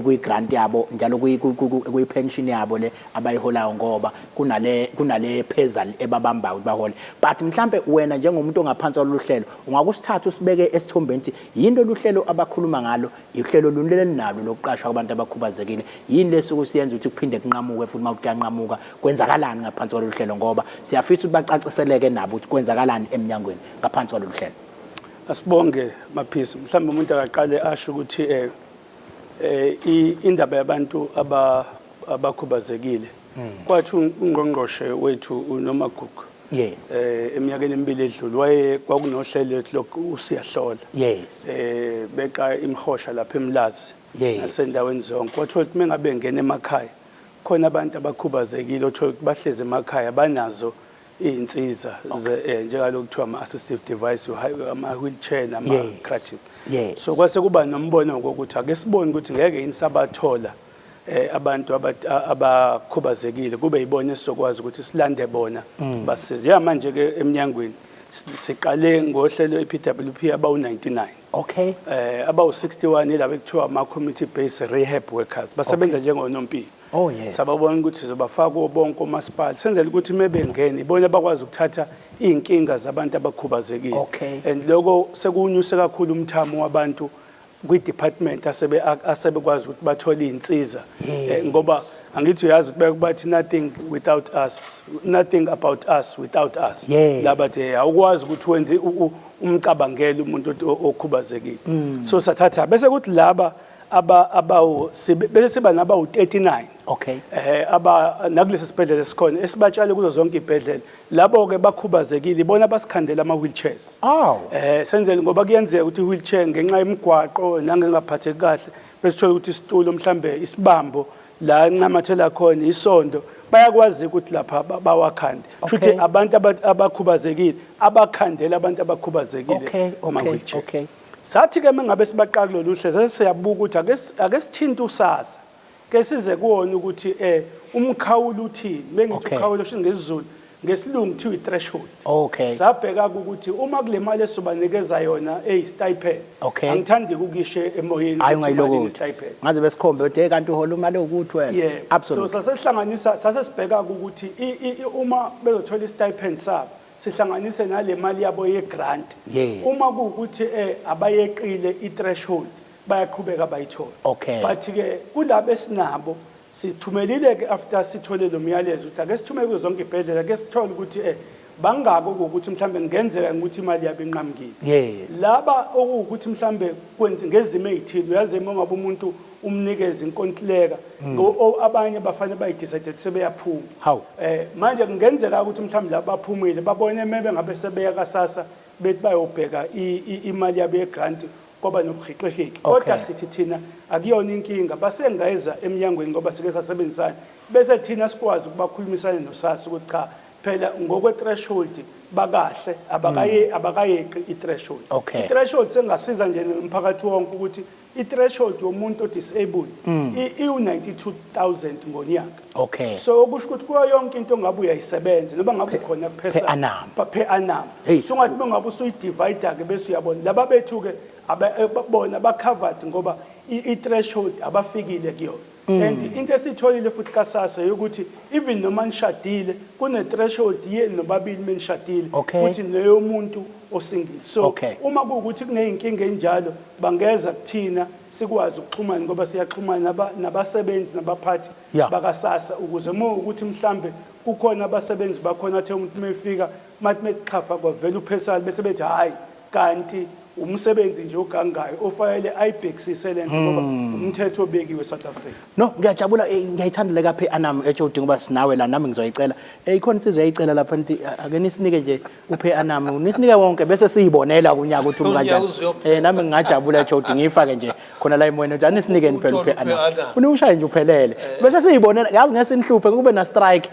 kwi-grant yabo njalo kwi-pension yabo le abayiholayo ngoba kunale phezal ebabambayo ukuthi bahole. But mhlambe wena njengomuntu ongaphansi kwalolu hlelo ungakusithatha usibeke esithombeni ukuthi yinto luhlelo abakhuluma ngalo, ihlelo luni lelinalo lokuqashwa kwabantu abakhubazekile, yini lesuku siyenza ukuthi kuphinde kunqamuke futhi mawukuyanqamuka kwenzakalani ngaphansi kwalolu hlelo, ngoba siyafisa ukuthi bacaciseleke nabo ukuthi kwenzakalani eminyangweni ngaphansi kwalolu hlelo. Asibonge Maphisa. Mhlawumbe umuntu akaqale asho ukuthi indaba yabantu abakhubazekile kwathi ungqongqoshe wethu uNomagugu yes eminyakeni emibili edlule waye kwakunohlelo lokhu usiyahlola yes beqa imhosha lapha eMlazi nasendaweni zonke, kwathiwa ukuthi mengabe ngena emakhaya khona abantu abakhubazekile othola ukuthi bahlezi emakhaya banazo iy'nsiza njengalokhu kuthiwa ama-assistive device, ama-wheelchair nama-crutches. So kwase kuba nombono wokuthi ake sibone ukuthi ngeke yini sabathola abantu abakhubazekile kube yibona esizokwazi ukuthi silande bona basize. Ya manje ke eminyangweni siqale ngohlelo i-PWP abawu-99. Okay. Abawu-61 yilabo ekuthiwa ama-community based rehab workers basebenza njengonompilo. Oh yes. Sababona ukuthi sizobafaka kubo bonke omasipala senzele ukuthi mebengena ibona bakwazi ukuthatha iy'nkinga zabantu abakhubazekile. Okay. And lokho sekunyuse kakhulu umthamo wabantu kwi-department asebekwazi ukuthi bathole iy'nsiza. Ngoba angithi uyazi ukuthi bathi nothing without us, nothing about us without us. Labathi awukwazi ukuthi wenze umcabangele umuntu okhubazekile. So sathatha bese kuthi laba bese siba nabawu-39. Okay. Aba nakulesi sibhedlela esikhona esibatshale kuzo zonke ibhedlela labo ke bakhubazekile ibona basikhandela ama wheelchairs. Oh. Senzele ngoba kuyenzeka ukuthi wheelchair ngenxa yemigwaqo nangengaphatheki kahle bese thola ukuthi isitulo mhlambe isibambo la ncamathela khona isondo bayakwazi ukuthi lapha bawakhande. Shuthi abantu abakhubazekile abakhandela abantu abakhubazekile ama wheelchair. Okay. Sathi ke mengabe sibaqala kulolu hlelo sesiyabuka ukuthi ake sithinte usasa ke size kuwona ukuthi umkhawulo uthini. Bengithi umkhawulo sho ngesiZulu ngesilungu kuthiwa i-threshold. Okay. Sabheka ukuthi uma kule mali esizobanikeza yona eyi-stipend. Angithandi ukuyishe emoyeni. Hayi ungayilokothi. Ngaze besikhombe ukuthi kanti uhola imali ukuthi wena. Yeah. Absolutely. So sasehlanganisa sasesibheka ukuthi uma bezothola i-stipend sabo sihlanganise nale mali yabo ye-grant. Yes. Uma kuwukuthi abayeqile i-threshold bayaqhubeka bayithola. Okay. But ke kulabo esinabo sithumelile ke after sithole lo myalezo ukuthi ake sithumele kuzo zonke ibhedlela ke sithole ukuthi bangako ukuthi mhlambe ngenzeka ukuthi imali yabo inqamukile. Yes. Laba okuwukuthi mhlambe kwenze ngezimo ezithile uyazi uma ngabe umuntu umnikeza inkontileka abanye bafane bayidecide ukuthi sebeyaphuma. How? Manje kungenzeka ukuthi mhlambe laba baphumile babone mebe ngabe sebeya kasasa bethi bayobheka imali yabo yegrant kwaba nobuhixihixi. Kodwa sithi thina akuyona inkinga basengeza eminyangweni ngoba sike sasebenzisana bese thina sikwazi ukubakhulumisana noSASSA ukuthi cha phela ngokwe threshold bakahle abakayeqi i-threshold. I-threshold sengasiza nje umphakathi wonke ukuthi i-threshold yomuntu o-disabled iwu-92,000 ngonyaka. Okay. So okusho ukuthi kuyo yonke into ongabe uyayisebenza noma ngabe ukhona per annum. Per annum. So ungathi ngabe usuyidivide ke bese uyabona laba bethu ke bona ba covered ngoba I-threshold abafikile kuyona. And into esitholile futhi kaSASSA ukuthi even noma nishadile, kune-threshold yenu nobabili menishadile, futhi neyomuntu o-single. So uma kuwukuthi kuney'nkinga enjalo, bangeza kuthina, sikwazi ukuxhumana, ngoba siyaxhumana nabasebenzi nabaphathi bakaSASSA, ukuze uma ukuthi mhlambe kukhona abasebenzi bakhona athe umuntu mefika mathi mekuxhafa kwavela uphesali, bese bethi, "Hhayi, kanti umsebenzi nje ogangayo ofanele ayibhekisise le nto," ngoba umthetho obekiwe eSouth Africa. No, ngiyajabula, ngiyayithanda le ka-per annum, HOD, ngoba sinawe la, nami ngizoyicela. Ikhona insizwa eyicela lapha, nithi ake nisinike nje u-per annum, nisinike wonke bese siyibonela kunyaka ukuthi Unyaka kanjani. uzoyophela. Nami ngingajabula, HOD, ngiyifake nje khona la emoyeni ukuthi anisinike phela Uthole u-per annum. u-per annum. Uniwushaye nje uphelele. Bese siyibonela, yazi ngeke sinihluphe kube na strike.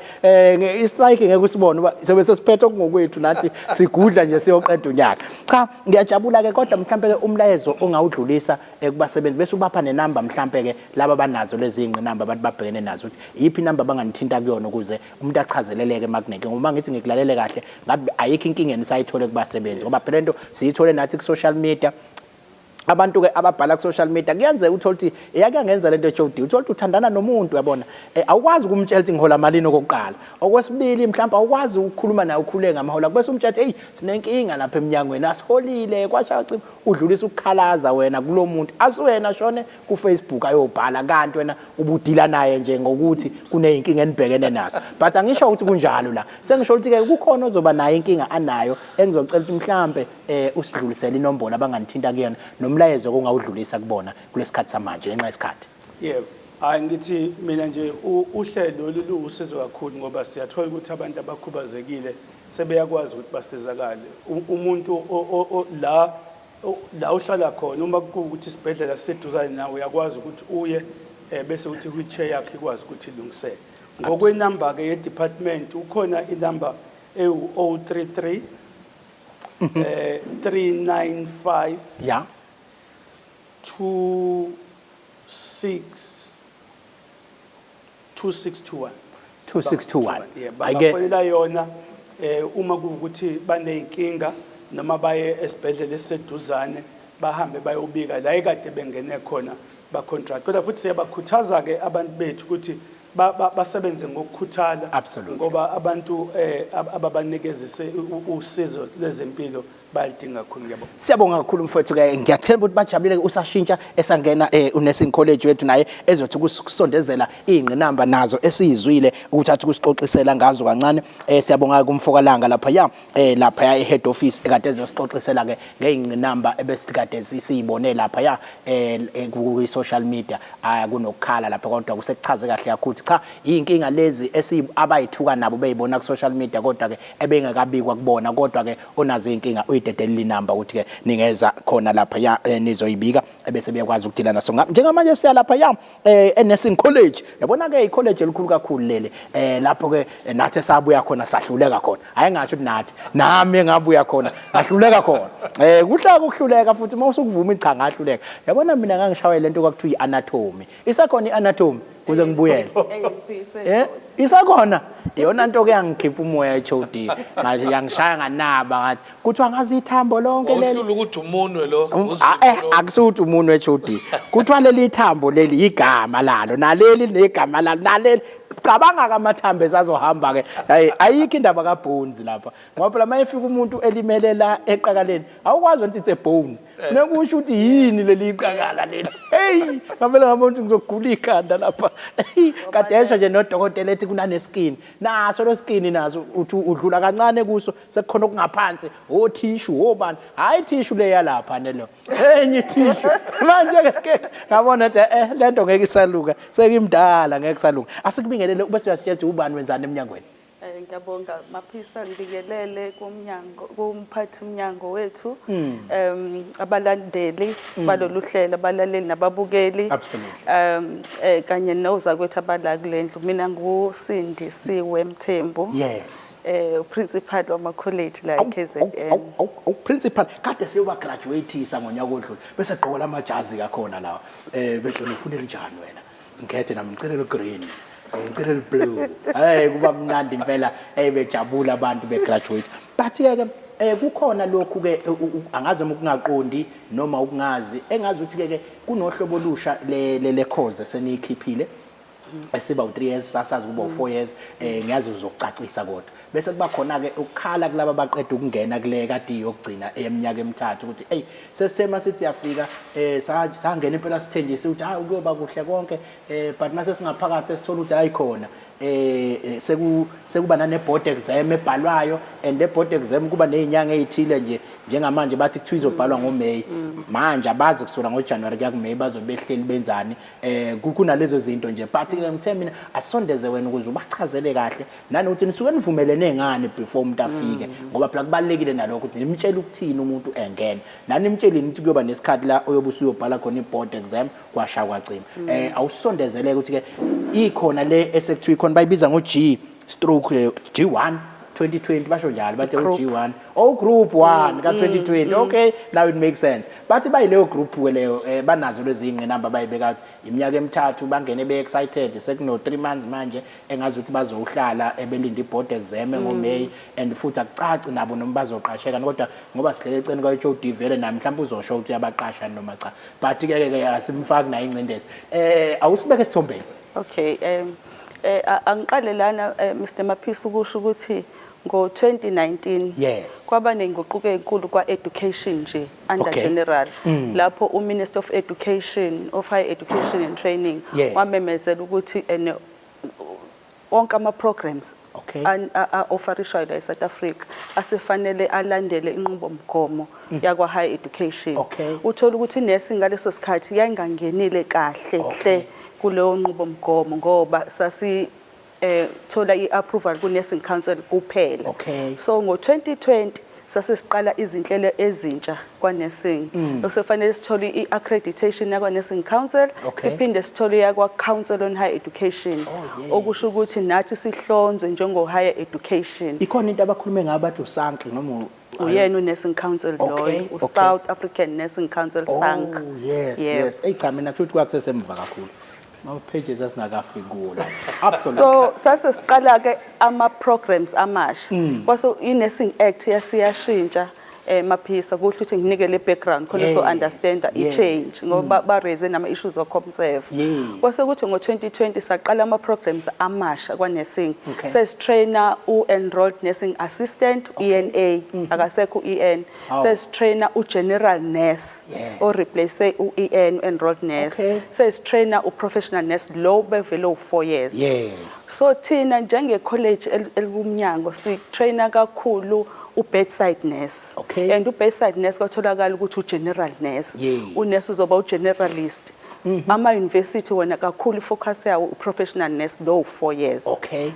I-strike ngeke usibone uba sobe sesiphethe okungokwethu nathi, sigudla nje siyoqeda unyaka. Cha, ngiyajabula ke, kodwa mhlambe ke umlayezo ongawudlulisa kubasebenzi, bese ubapha nenamba mhlambe ke laba banazo lezi ingqinamba abantu babhekene nazo, ukuthi iyiphi inamba abanganithinta kuyona ukuze umuntu achazeleleke makunenkinga. Ngoba ngithi ngikulalele kahle, ngathi ayikho inkinga enisayithole kubasebenzi, ngoba phela lento siyithole nathi ku-social media. Abantu ke ababhala ku-social media, kuyenzeka uthole ukuthi eyake yangenza lento, HOD, uthole ukuthi uthandana nomuntu, uyabona, awukwazi ukumtshela ukuthi ngihola malini okokuqala. Okwesibili, mhlawumbe awukwazi ukukhuluma naye ukhuleke ngamaholo, bese umtshela ukuthi, "Hey, sinenkinga lapha eminyangweni, asiholile kwasha cima." Udlulisa ukukhalaza wena kulo muntu, asuwena shone ku-Facebook ayobhala, kanti wena ubudila naye nje ngokuthi kuney'nkinga enibhekene nazo. But angisho ukuthi kunjalo la, sengisho ukuthi-ke kukhona ozoba nayo inkinga anayo, engizocela ukuthi mhlampe usidlulisele inombolo abanganithinta kuyona nomlayezo ongawudlulisa kubona kulesikhathi samanje ngenxa yesikhathi. Yebo, hayi, ngithi mina nje uhlelo lolu luwusizo kakhulu, ngoba siyathola ukuthi abantu abakhubazekile sebeyakwazi ukuthi basizakale. Umuntu la uhlala khona, uma kuwukuthi isibhedlela siseduzane nawe, uyakwazi ukuthi uye, bese uthi i-wheelchair yakhe ikwazi ukuthi ilungiseke. Ngokwenamba-ke ye-department, ukhona inamba ewu-033 395 26 2621. 2621. Yebo. Ayike. Bangafonela yona uma kuwukuthi baneyinkinga, noma baye esibhedlela esiseduzane, bahambe bayobika la ekade bengene khona ba-contract. Kodwa futhi siyabakhuthaza-ke abantu bethu ukuthi basebenze ngokukhuthala, ngoba abantu ababanikezise usizo lwezempilo bayalidinga kakhulu. Ngiyabonga. Siyabonga kakhulu, mfowethu ke. Ngiyathemba ukuthi bajabulile. Usashintsha esangena unursing college wethu, naye ezothi kusondezela ingqinamba nazo esiyizwile, ukuthi athi kusixoxisela ngazo kancane. Siyabonga kumfokalanga lapha ya lapha ya e-head office, ekade ezosixoxisela ke ngeyingqinamba ebesikade siyibone lapha ya ku social media. Aya kunokukhala lapha, kodwa kusekuchaze kahle kakhulu ukuthi cha, iy'nkinga lezi abayithuka nabo beyibona ku social media, kodwa ke ebengakabikwa kubona. Kodwa ke onazo iy'nkinga uyidedelile inamba ukuthi ke ningeza khona lapha ya, nizoyibika, ebese beyakwazi ukudila naso. Njengamanje siya lapha ya e-nursing college. Yabona ke, i-college elikhulu kakhulu leli, lapho ke nathi esabuya khona sahluleka khona. Hayi, ngasho ukuthi nathi, nami engabuya khona ngahluleka khona. Kuhlaka ukuhluleka futhi uma usukuvuma, cha, ngahluleka. Yabona, mina ngangishawe lento kwakuthiwa i-anatomy. Isekhona i-anatomy kuze ngibuyele? Isakhona iyona nto ke yangikhipha umoya, HOD. Ngathi yangishaya nganaba, ngathi kuthiwa ngazi ithambo lonke leli. Wawuhlula ukuthi umunwe lo, uzipho lo. Akusuthi umunwe, HOD. Kuthiwa leli thambo leli igama lalo, naleli negama lalo, naleli. Cabanga ke amathambo esazohamba ke. Hayi, ayikho indaba kabones lapha, ngoba phela mayefika umuntu elimele la eqakaleni, awukwazi ukuthi it's a bone. Nekusho ukuthi yini leli iqakala leli? Hey, ngavele ngabona ukuthi ngizogula ikhanda lapha. Kade esho nje nodokotela ethi kunane skin, naso lo skin naso uthi udlula kancane kuso, sekukhona okungaphansi, othishu obani. Hayi, tissue leya lapha nelo, enye tissue. Manje ke ngabona ukuthi lento ngeke isaluka, sekimdala, ngeke isaluka. Asikubingelele, ubese uyasitshela ukuthi ubani, wenzani eminyangweni. Ngiyabonga Maphisa, ngibingelele kumnyango, kumphathi umnyango wethu, abalandeli balolu hlelo, abalaleli nababukeli. Kanye nozakwethu abala kulendlu. Mina nguSindisiwe Mthembu. Principal wama college la eKZN. Awu, principal, kade siyoba graduateisa ngonyaka odlule, bese gqoka lamajazi kakhona lawa. Bese ufuna elinjani wena? Ngikhethe nami, ngicela lo green. Ngicela lo blue. Hey, kuba mnandi impela, hey, bejabula abantu be graduate. But ke Kukhona lokhu ke angazi noma ukungaqondi noma ukungazi, engazi ukuthi ke kunohlobo olusha le course eseniyikhiphile esiba u3 years, sasazi kuba u4 years. Ngiyazi uzokucacisa, kodwa bese kuba khona ke ukukhala kulaba abaqeda ukungena kule kade yokugcina eminyaka emithathu ukuthi hey, sesithema sithi siyafika, sangena impela sithenjise ukuthi hayi, kuyoba kuhle konke, but mase singaphakathi sesithola ukuthi hayi khona, sekuba nane board exam ebhalwayo, and le board exam kuba nezinyanga ezithile nje. Njengamanje bathi kuthiwa izobhalwa ngoMay, manje abazi kusukela ngoJanuary kuya kuMay bazobe behleli benzani. Kunalezo zinto nje, but ke ngithe mina asondeze wena ukuze ubachazele kahle nanokuthi nisuke nivumelene ngani before umuntu afike, ngoba phela kubalekile nalokho ukuthi nimtshele ukuthini umuntu engena, nani nimtshelini ukuthi kuyoba nesikhathi la oyobe usuyobhala khona i-board exam, kwasha kwacima. Awusondezeleke ukuthi ke ikhona le esekuthiwa ikhona, bayibiza ngo-G stroke G1 2020, basho njalo, bathi Group. u-G1, oh, group 1 ka 2020. Okay, now it makes sense. Bathi bayileyo group ke leyo, banazo lezi ingqinamba bayibeka ukuthi iminyaka emithathu bangene be excited, sekuno 3 months manje engazi ukuthi bazohlala ebelinde i-board exam ngoMay, and futhi akucaci nabo noma bazoqasheka, kodwa ngoba sihlele eceni kwa HOD vele nami mhlawumbe uzosho ukuthi uyabaqasha noma cha, but ke ke asimfaki nayo ingcindezi. Awusibeke esithombeni. Okay, angiqale lana, Mr Maphisa, ukusho ukuthi ngo-2019 kwaba nenguquko enkulu kwa-education nje under general, lapho uMinister of Education, of Higher Education and Training, wamemezela ukuthi ene wonke ama-programs a-offerishwayo la e-South Africa asefanele alandele inqubomgomo yakwa higher education. Uthola ukuthi i-nursing ngaleso sikhathi yayingangenile kahle hle kuleyo nqubomgomo, ngoba sasi thola i-approval ku-nursing council kuphela. So ngo-2020 sase siqala izinhlelo ezintsha kwa-nursing, okusefanele sithole i-accreditation yakwa-nursing council, siphinde sithole yakwa-Council on Higher Education, okusho ukuthi nathi sihlonzwe njengo-higher education. Ikhona into abakhulume ngayo, bathi uSANC noma Uyena u-nursing council loyo, u-South African Nursing Council, SANC. Oh yes. Yes, eyi cha, mina kusho ukuthi kwakusesemva kakhulu, ama pages asingakafiki kuwo la. Absolutely. So sase siqala ke ama programs amasha, kwase i-Nursing Act yasiyashintsha, Maphisa. Kuhle ukuthi nginike le background khona so understand i-change, ngoba ba raise nama issues of ComServe. Kwase kuthi ngo-2020 saqala ama programs amasha kwa nursing. Sesitraina u-enrolled nursing assistant, ENA, akasekho u-EN. Sesitraina u-general nurse o replace u-EN, enrolled nurse. Sesitraina u-professional nurse lo bevele u-4 years. So thina njenge college elikumnyango si-traina kakhulu u-bedside nurse. And u-bedside nurse kwatholakala ukuthi u-general nurse. Unurse uzoba u-generalist. Ama-university wona kakhulu ifocus yawo u-professional nurse lo 4 years.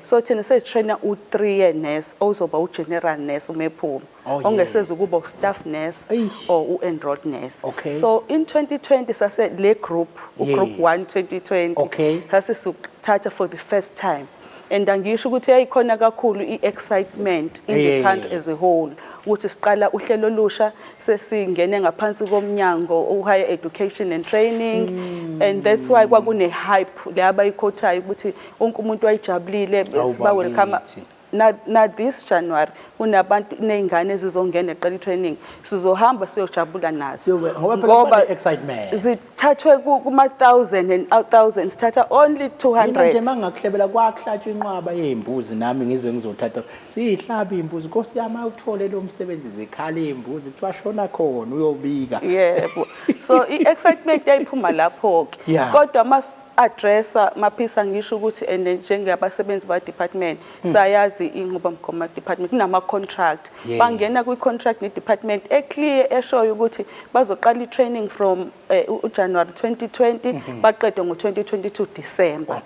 So thina sesitraina u-3 year nurse ozoba u-general nurse uma ephuma. Ongeseza ukuba u-staff nurse or u-enrolled nurse. So in 2020 sase le group, u-group 1 2020, sase sithatha for the first time. And angisho ukuthi yayikhona kakhulu i-excitement in the country as a whole ukuthi siqala uhlelo olusha, sesingene ngaphansi komnyango u-higher education and training, and that's why kwakune hype le abayikhothayo ukuthi wonke umuntu wayejabulile siba welcome. Bakithi. Na this January kunabantu nezingane ezizongena eqala i-training, sizohamba siyojabula nazo. Ngoba phela kuba ne-excitement. Zithathwe kuma thousand and out thousand, sithatha only Mina nje 200. Mangakuhlebela, kwakuhlatshwa inqwaba yey'mbuzi, nami ngize ngizothatha, siyihlaba iy'mbuzi, Nkosi yami, awuthole lo msebenzi, zikhala iy'mbuzi, kuthiwa shona khona uyobika. Yebo, so i-excitement yayiphuma lapho-ke. Kodwa mas addressa, Maphisa, ngisho ukuthi and njengabasebenzi ba department sayazi inqubomgomo department kunama contract. Bangena kwi contract ne department eclear eshoyo ukuthi bazoqala i-training from uJanuary 2020, baqede ngo-2022 December.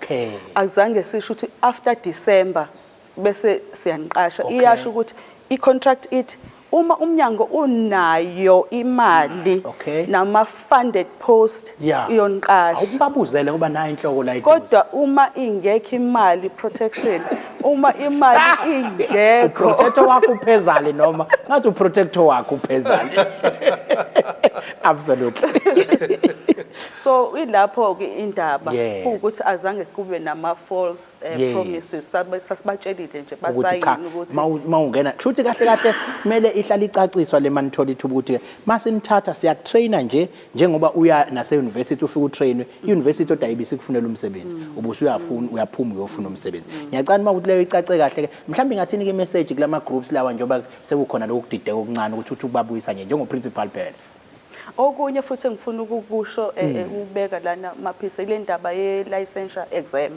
Azange sisho ukuthi after December bese siyaniqasha. Iyasho ukuthi i-contract ithi uma umnyango unayo imali nama funded post, iyoniqasha. Awubabuzele ngoba nayo inhloko la eduze. Kodwa uma ingekho imali, protection, uma imali ingekho. Uprotector wakho uphezali, noma ngathi uprotector wakho uphezali. Absolutely. So ilapho ke indaba, ukuthi azange kube nama false promises. Sasibatshelile nje, ukuthi cha, basayini ukuthi mawungena, kushuthi kahle kahle kumele ihlale icaciswa le manithola ithuba ukuthi masinithatha siyakutraina nje, njengoba uya nase university ufike utrainwe i-university, kodwa ayibisi kufunela umsebenzi, ubusuyafuna uyaphuma uyofuna umsebenzi. Ngiyacana uma ukuthi leyo icace kahle ke. Mhlawumbe ingathini ke message kulama groups lawa, njengoba sekukhona lokhu kudideka okuncane, ukuthi uthi ukubabuyisa nje njengo principal phela? Okunye futhi engifuna ukukusho, ukubeka lana, Maphisa, ile ndaba ye licensure exam.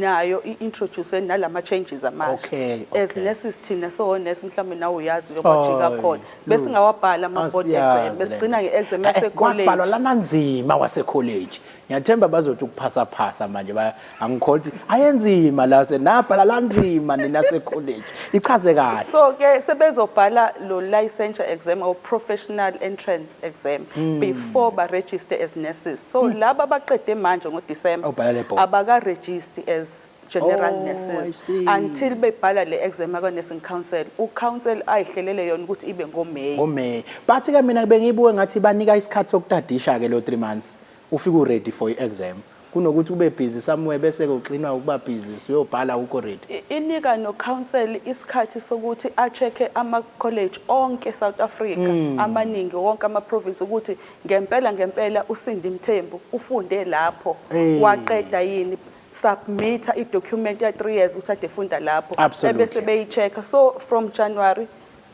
Nayo i-introduce nalama changes amasha. As nurses thina, so nurse mhlawumbe nawe uyazi lokho khona. Besingawabhala ama board exam, Asiyazi besigcina le. nge-exam yase college. Kwabhalwa lana nzima wase college. Ngiyathemba bazothi ukuphasa phasa manje, angikholwa ukuthi ayenzima la senabhala lanzima nina se college. Ichaze kahle. So ke sebezobhala lo licensure exam or professional entrance exam before ba register as nurses. So laba abaqede manje ngoDecember Obhala le board. Abaka register as general Oh, I nurses see. until bebhala le exam ka nursing council. U council ayihlelele yona ukuthi ibe ngoMay. NgoMay. Bathi ke mina bengibuke ngathi banika isikhathi sokutadisha ke lo 3 months. Ufike u-ready for i-exam. Kunokuthi ube busy somewhere bese ke uxinwa ukuba busy usuyobhala ukho ready. Inika no council isikhathi sokuthi a-check ama college onke South Africa, amaningi wonke ama province, ukuthi ngempela ngempela uSindi Mthembu ufunde lapho, waqeda yini, submit i-document ya 3 years ukuthi ade efunda lapho, ebese beyi-check. So from January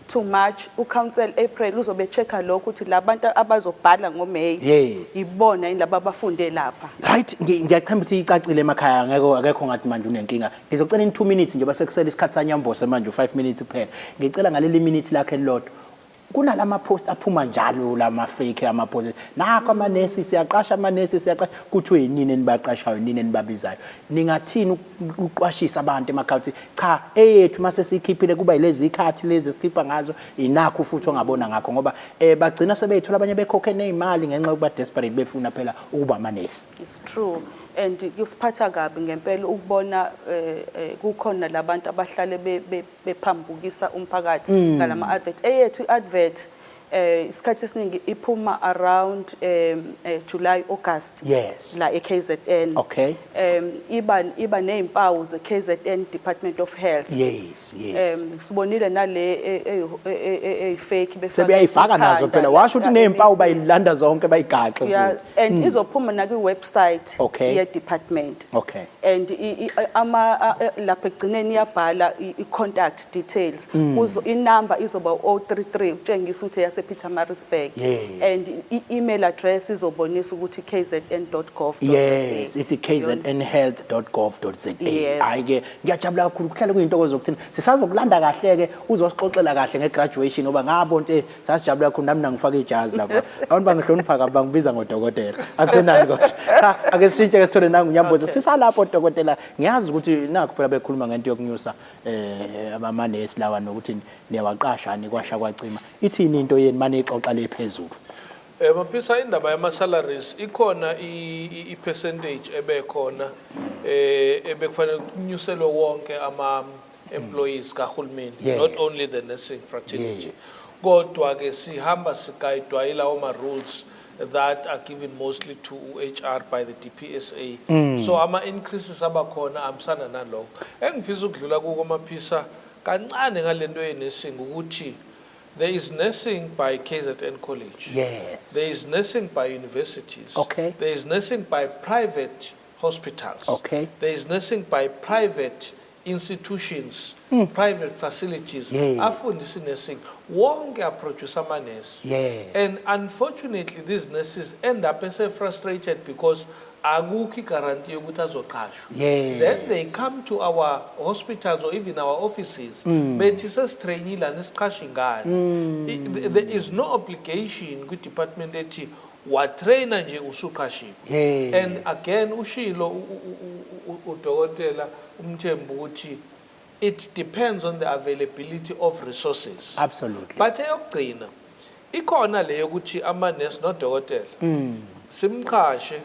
to March, ucouncil April uzobe checka lokho ukuthi labantu abazobhala ngoMay ibona yini laba abafunde lapha. Right, ngiyachemba ukuthi icacile emakhaya, angeke akekho ngathi manje unenkinga. Ngizocela in 2 minutes nje, basekusela isikhathi sanyambose manje, u5 minutes kuphela. Ngicela ngaleli minute lakhe elilodwa. Kunalama post aphuma njalo, lama fake ama post. Nakho amanesi siyaqasha, amanesi siyaqasha, kuthiwe yinini enibaqashayo, yinini enibabizayo. Ningathini ukuqwashisa abantu emakhaya ukuthi cha, eyethu mase sikhiphile kuba yilezi ikhathi lezi esikhipha ngazo, inakho futhi ongabona ngakho, ngoba bagcina sebeyithola abanye bekhokhe nezimali ngenxa yokuba desperate befuna phela ukuba amanesi? It's true, and kusiphatha kabi ngempela ukubona kukhona labantu abahlale bephambukisa umphakathi ngalama advert. Eyethu i-advert isikhathi esiningi iphuma around July, August la eKZN. Iba nezimpawu ze KZN Department of Health. yes Sibonile nale eyi fake befaka Sebeyayifaka nazo phela, washo ukuthi nezimpawu bayilanda zonke bayigaxe futhi. And izophuma na kwi website ye department. And ama lapha ekugcineni iyabhala i-contact details. Kuzo inumber izoba 033 ukutshengisa ukuthi yase Pietermaritzburg. And i-email address izobonisa ukuthi kzn.gov.za. Yes, ithi kznhealth.gov.za. Yebo. Hayi ke, ngiyajabula kakhulu, kuhlale kuyintokozo ukuthina sisazokulanda kahle ke, uzosixoxela kahle ngegraduation, ngoba ngabona ukuthi sasijabula kakhulu, nami nangifaka ijazi lapha. Abantu bangihlonipha kabi, bangibiza ngodokotela. Akusenani kodwa. Cha, ake sishintshe ke, sithole nangu uNyamboza. Sisalapho dokotela, ngiyazi ukuthi nakho phela bekhuluma ngento yokunyusa abamanesi lawa nokuthi niyawaqasha nikwasha kwacima. Ithini into yeni manje ixoxa le phezulu? Maphisa, indaba yama salaries ikhona, i percentage ebekhona ebekufanele kunyuselwe wonke ama employees kahulumeni, not only the nursing fraternity. Kodwa ke sihamba sigayidwa yilawo ma rules that are given mostly to HR by the DPSA. So ama increases abakhona ahambisana nalokho. Engifisa ukudlula kuko, Maphisa, kancane ngalento ye nursing ukuthi there is nursing by KZN College. There is nursing by universities. There is nursing by private hospitals. There is nursing by private institutions, private facilities. Afundisa nursing. Wonke aproduce amanesi. And unfortunately these nurses end up as frustrated because akukho guarantee yokuthi azoqashwa. Then they come to our hospitals or even our offices, bethi sesitrainile, anisiqashi ngani? There is no obligation kwi-department ethi watraina nje usuqashiwe. And again ushilo udokotela uMthembu ukuthi it depends on the availability of resources. But eyokugcina ikhona le yokuthi amanesi nodokotela simqashe.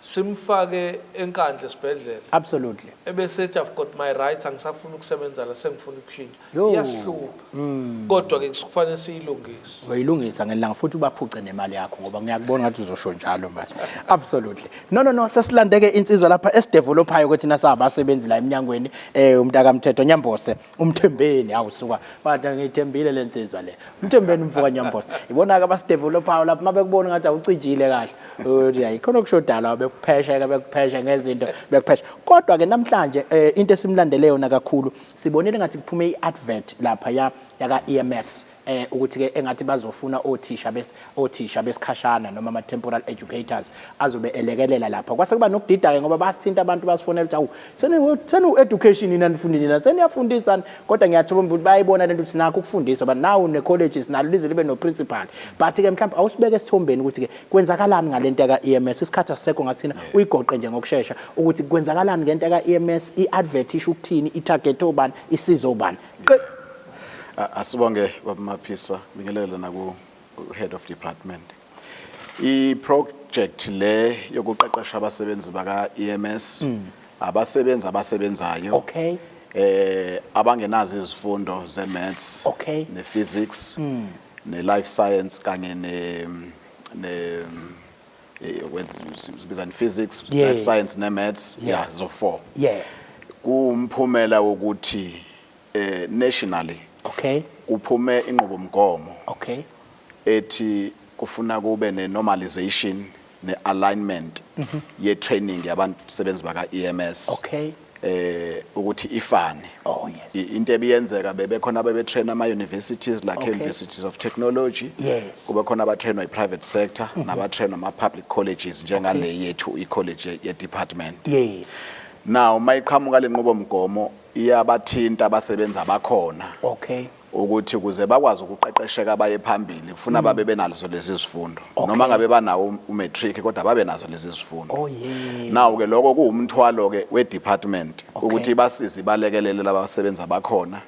Simfake eNkandla esibhedlela. Absolutely. Ebese ethi, "I've got my rights, angisafuni ukusebenza la, sengifuna ukushintsha." Yo. Iyasihlupha. Kodwa ke kufanele siyilungise. Uyilungisa ngelanga futhi ubaphuce nemali yakho, ngoba ngiyakubona ngathi uzosho njalo manje. Absolutely. No, no, no, sesilandeke insizwa lapha esidevelopayo ukuthi nasabasebenzi la eminyangweni, umntaka Mthetho Nyambose, umthembeni awusuka. Bathi ngithembile lensizwa le. Umthembeni umfuka Nyambose. Ibona ke abasidevelopayo lapha, mabekubona ngathi awucijile kahle. Uthi ayikhona okushodala, bekuphesha ke, bekuphesha ngezinto, bekuphesha. Kodwa ke namhlanje into esimlandele yona kakhulu, sibonile ngathi kuphume iadvert lapha ya yaka EMS, ukuthi ke engathi bazofuna othisha besikhashana noma ama temporal educators azobe elekelela lapha. Kwase kuba nokudida ke, ngoba basithinta abantu, basifonela ukuthi, "Awu, senu education nina, nifundile nina, seniyafundisa." Kodwa ngiyathemba ukuthi bayayibona lento ukuthi nakho ukufundisa, but now ne colleges nalo lize libe no principal. But ke mhlawumbe awusibeke esithombeni ukuthi ke kwenzakalani ngalento yaka EMS. Isikhathi asisekho ngathina, uyigoqe nje ngokusheshsha ukuthi kwenzakalani ngento yaka EMS, i-advert isho ukuthini, i-target obani, isizo obani? Asibonge baba Maphisa, bingelele naku head of department. I project le yokuqeqesha abasebenzi baka EMS, abasebenzi abasebenzayo abangenazo izifundo ze maths ne physics ne life science kanye ne sibiza ni physics, life science ne maths, yeah, zo four. Kumphumela wokuthi nationally kuphume inqubomgomo ethi kufuna kube ne-normalization ne-alignment ye-training yabasebenzi baka-EMS ukuthi ifane. Into ebiyenzeka, bebekhona bebetrain ama-universities like universities of technology, kube khona abatrainwa i-private sector, nabatrainwa ama-public colleges njengale yethu i-college ye-department. Now mayiqhamuka le nqubomgomo, iyabathinta abasebenzi abakhona ukuthi ukuze bakwazi ukuqeqesheka baye phambili, kufuna babe benazo lezi zifundo, noma ngabe banawo umatric, kodwa babe nazo lezi zifundo. Now ke lokho kuwumthwalo ke we-department ukuthi basize, balekelele labasebenzi abakhona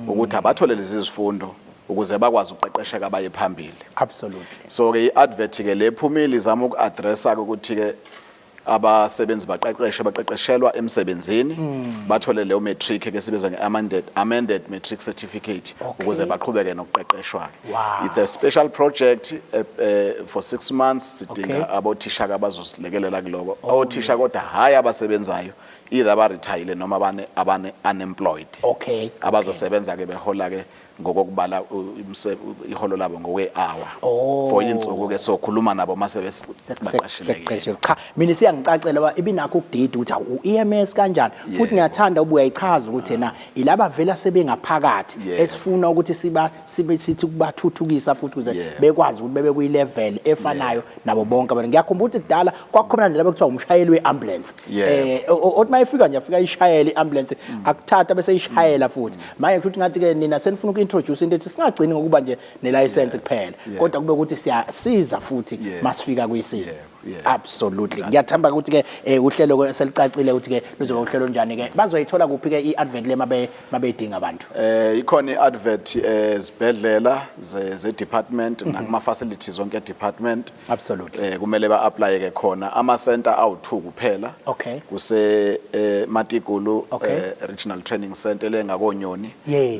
ukuthi abathole lezi zifundo ukuze bakwazi ukuqeqesheka baye phambili. So ke i-advert ke lephumile izama uku-addressa ukuthi ke abasebenzi baqeqeshe, baqeqeshelwa emsebenzini, bathole leyo matric ke sibiza nge-amended amended matric certificate ukuze baqhubeke nokuqeqeshwa. It's a special project for 6 months. Sidinga abothisha ke abazosilekelela kuloko, othisha kodwa hayi abasebenzayo, either abaretirile noma abane unemployed, abazosebenza ke behola ke ngokokubala iholo labo ngokwe-hour for insuku ke. Sokhuluma nabo mase baqashile. Sekuqeshile. Cha, mina siyangicacela ba ibinakho ukudida ukuthi awu, u-EMS kanjani futhi. Ngiyathanda ubuya ichaza ukuthi na ilaba vela sebengaphakathi esifuna ukuthi siba sibe sithi kubathuthukisa futhi ukuze bekwazi ukuthi bebe kuyi-level efanayo nabo bonke abantu. Ngiyakhumbula ukuthi kudala kwakukhona nje laba kuthiwa umshayeli we-ambulance, othi mayefika nje afika ishayele i-ambulance, akuthatha bese ishayela futhi. Manje kusho ukuthi ngathi ke nina senifuna uku-introduce into ethi singagcini ngokuba nje ne-license kuphela, kodwa kube ukuthi siyasiza futhi masifika kwisimo. Yebo. Absolutely. Ngiyathemba ukuthi ke uhlelo ke selicacile ukuthi ke luzoba uhlelo njani ke. Bazoyithola kuphi ke i-advert le mabe mabeyidinga abantu? Ikhona i-advert ezibhedlela ze department nakuma facilities zonke department. Kumele ba apply ke khona, ama center awu2 kuphela. Kuse Matigulu Regional Training Center le ngakonyoni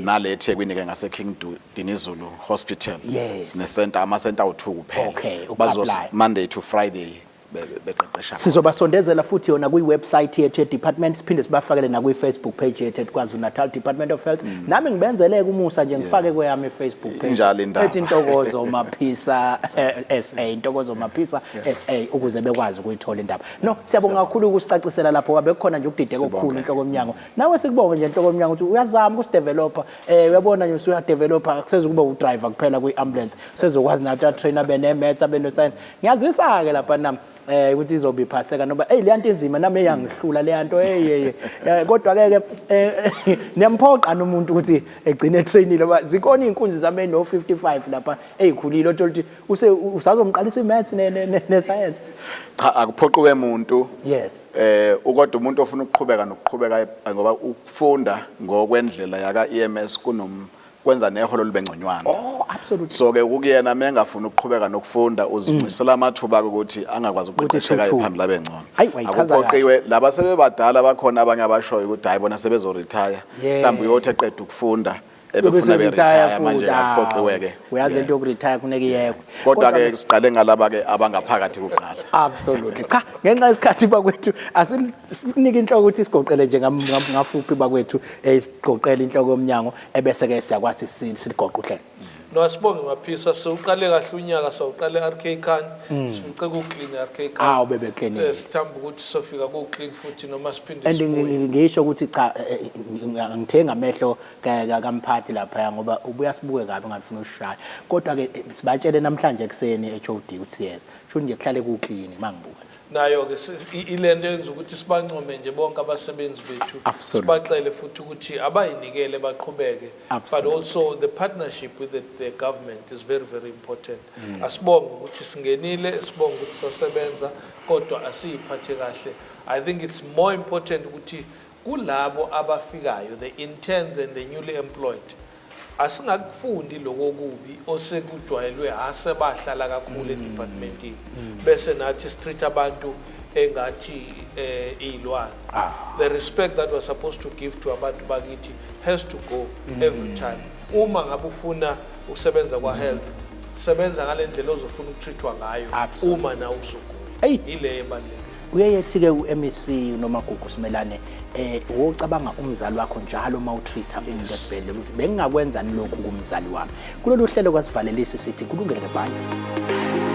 nale eThekwini ke ngase King Dinizulu Hospital. Sine center, ama center awu2 kuphela. Uku-apply. Bazo Monday to Friday beqeqesha. Sizobasondezela futhi yona kwi-website yethu ye-department, siphinde sibafakele nakwi-Facebook page yethu ethi KwaZulu Natal Department of Health. Nami ngibenzeleke umusa nje, ngifake kweyami i-Facebook page Injalo indaba. ethi Ntokozo Maphisa SA, Ntokozo Maphisa SA, ukuze bekwazi ukuyithola indaba. No, siyabonga kakhulu ukusicacisela lapho, wabe kukhona nje ukudideka okukhulu. Sibonge. Inhloko yomnyango, nawe sikubonge nje, inhloko yomnyango, ukuthi uyazama ukusidevelopa. Uyabona nje usuyadevelopa, kusezokuba udriver kuphela kwi-ambulance, sezokwazi nathi atrain abe ne-maths, abe no-science. Ngiyazisa-ke lapha nami ukuthi izobe iphaseka noba hey, leyanto inzima, nami eyangihlula leyanto, hey hey hey. Kodwa ke ke niyamphoqa nomuntu ukuthi egcine etrainile, ngoba zikhona iy'nkunzi zami no 55 lapha ey'khulile, othola ukuthi usazomqalisa i-maths ne-science. Cha, akuphoqiwe umuntu. Ukodwa umuntu ofuna ukuqhubeka nokuqhubeka, ngoba ukufunda ngokwendlela yaka EMS kunom kwenza neholo libe ngconywana. Oh, Absolutely. So ke kukuyena mengafuna ukuqhubeka nokufunda uzincisela amathuba ukuthi angakwazi ukuqeqesheka Ukuthi thuthu. phambili abe ngcono. Hayi, wayichaza Akuphoqiwe laba sebebadala bakhona abanye abashoyo ukuthi hayi bona sebezo retire. Yes. Mhlawumbe uyothi eqeda ukufunda ebefuna be retire manje akuphoqiwe ke. Uyazi lento yokuretire kufuneka iyekwe. Kodwa ke siqale ngalaba ke abangaphakathi kuqala. Absolutely. Cha, ngenxa yesikhathi bakwethu asinike inhloko ukuthi sigoqele nje ngafuphi bakwethu esigoqele inhloko yomnyango ebese ke siyakwazi siligoqe uhlelo. No asibonge Maphisa siwuqale kahle unyaka sawuqale RK Khan sifice ku clean RK Khan. Awu, bebeklinile. Sithamba ukuthi sofika ku clean futhi noma siphinde And sibuye. ngisho ukuthi cha ngithenga amehlo kamphathi lapha ngoba ubuya sibuke kabi ngafuna ushaya. Kodwa ke sibatshele namhlanje ekseni HOD ukuthi siyeza. Sho nje kuhlale ku clean mangibuka. Nayo ke ilento yenza ukuthi sibancome nje bonke abasebenzi bethu sibaxele futhi ukuthi abayinikele baqhubeke, but also the partnership with the government is very very important. Asibonge ukuthi singenile, sibonge ukuthi sasebenza, kodwa asiyiphathe kahle. I think it's more important ukuthi kulabo abafikayo, the interns and the newly employed, asingakufundi lokho kubi osekujwayelwe asebahlala kakhulu edepartmentini, bese nathi si-treat abantu engathi izilwane. The respect that was supposed to give to abantu bakithi has to go every time. Uma ngabe ufuna ukusebenza kwa health, sebenza ngale ndlela ozofuna ukutreatwa ngayo uma na uzogula. Ile ebalulekile. Uyeyethi ke u-MEC noMagugu Simelane wocabanga umzali wakho njalo uma utreat-a umuntu esibhedlela ukuthi bengingakwenzani lokhu kumzali wami. Kulolu hlelo kwasivalelisi sithi kulungele ke, bye.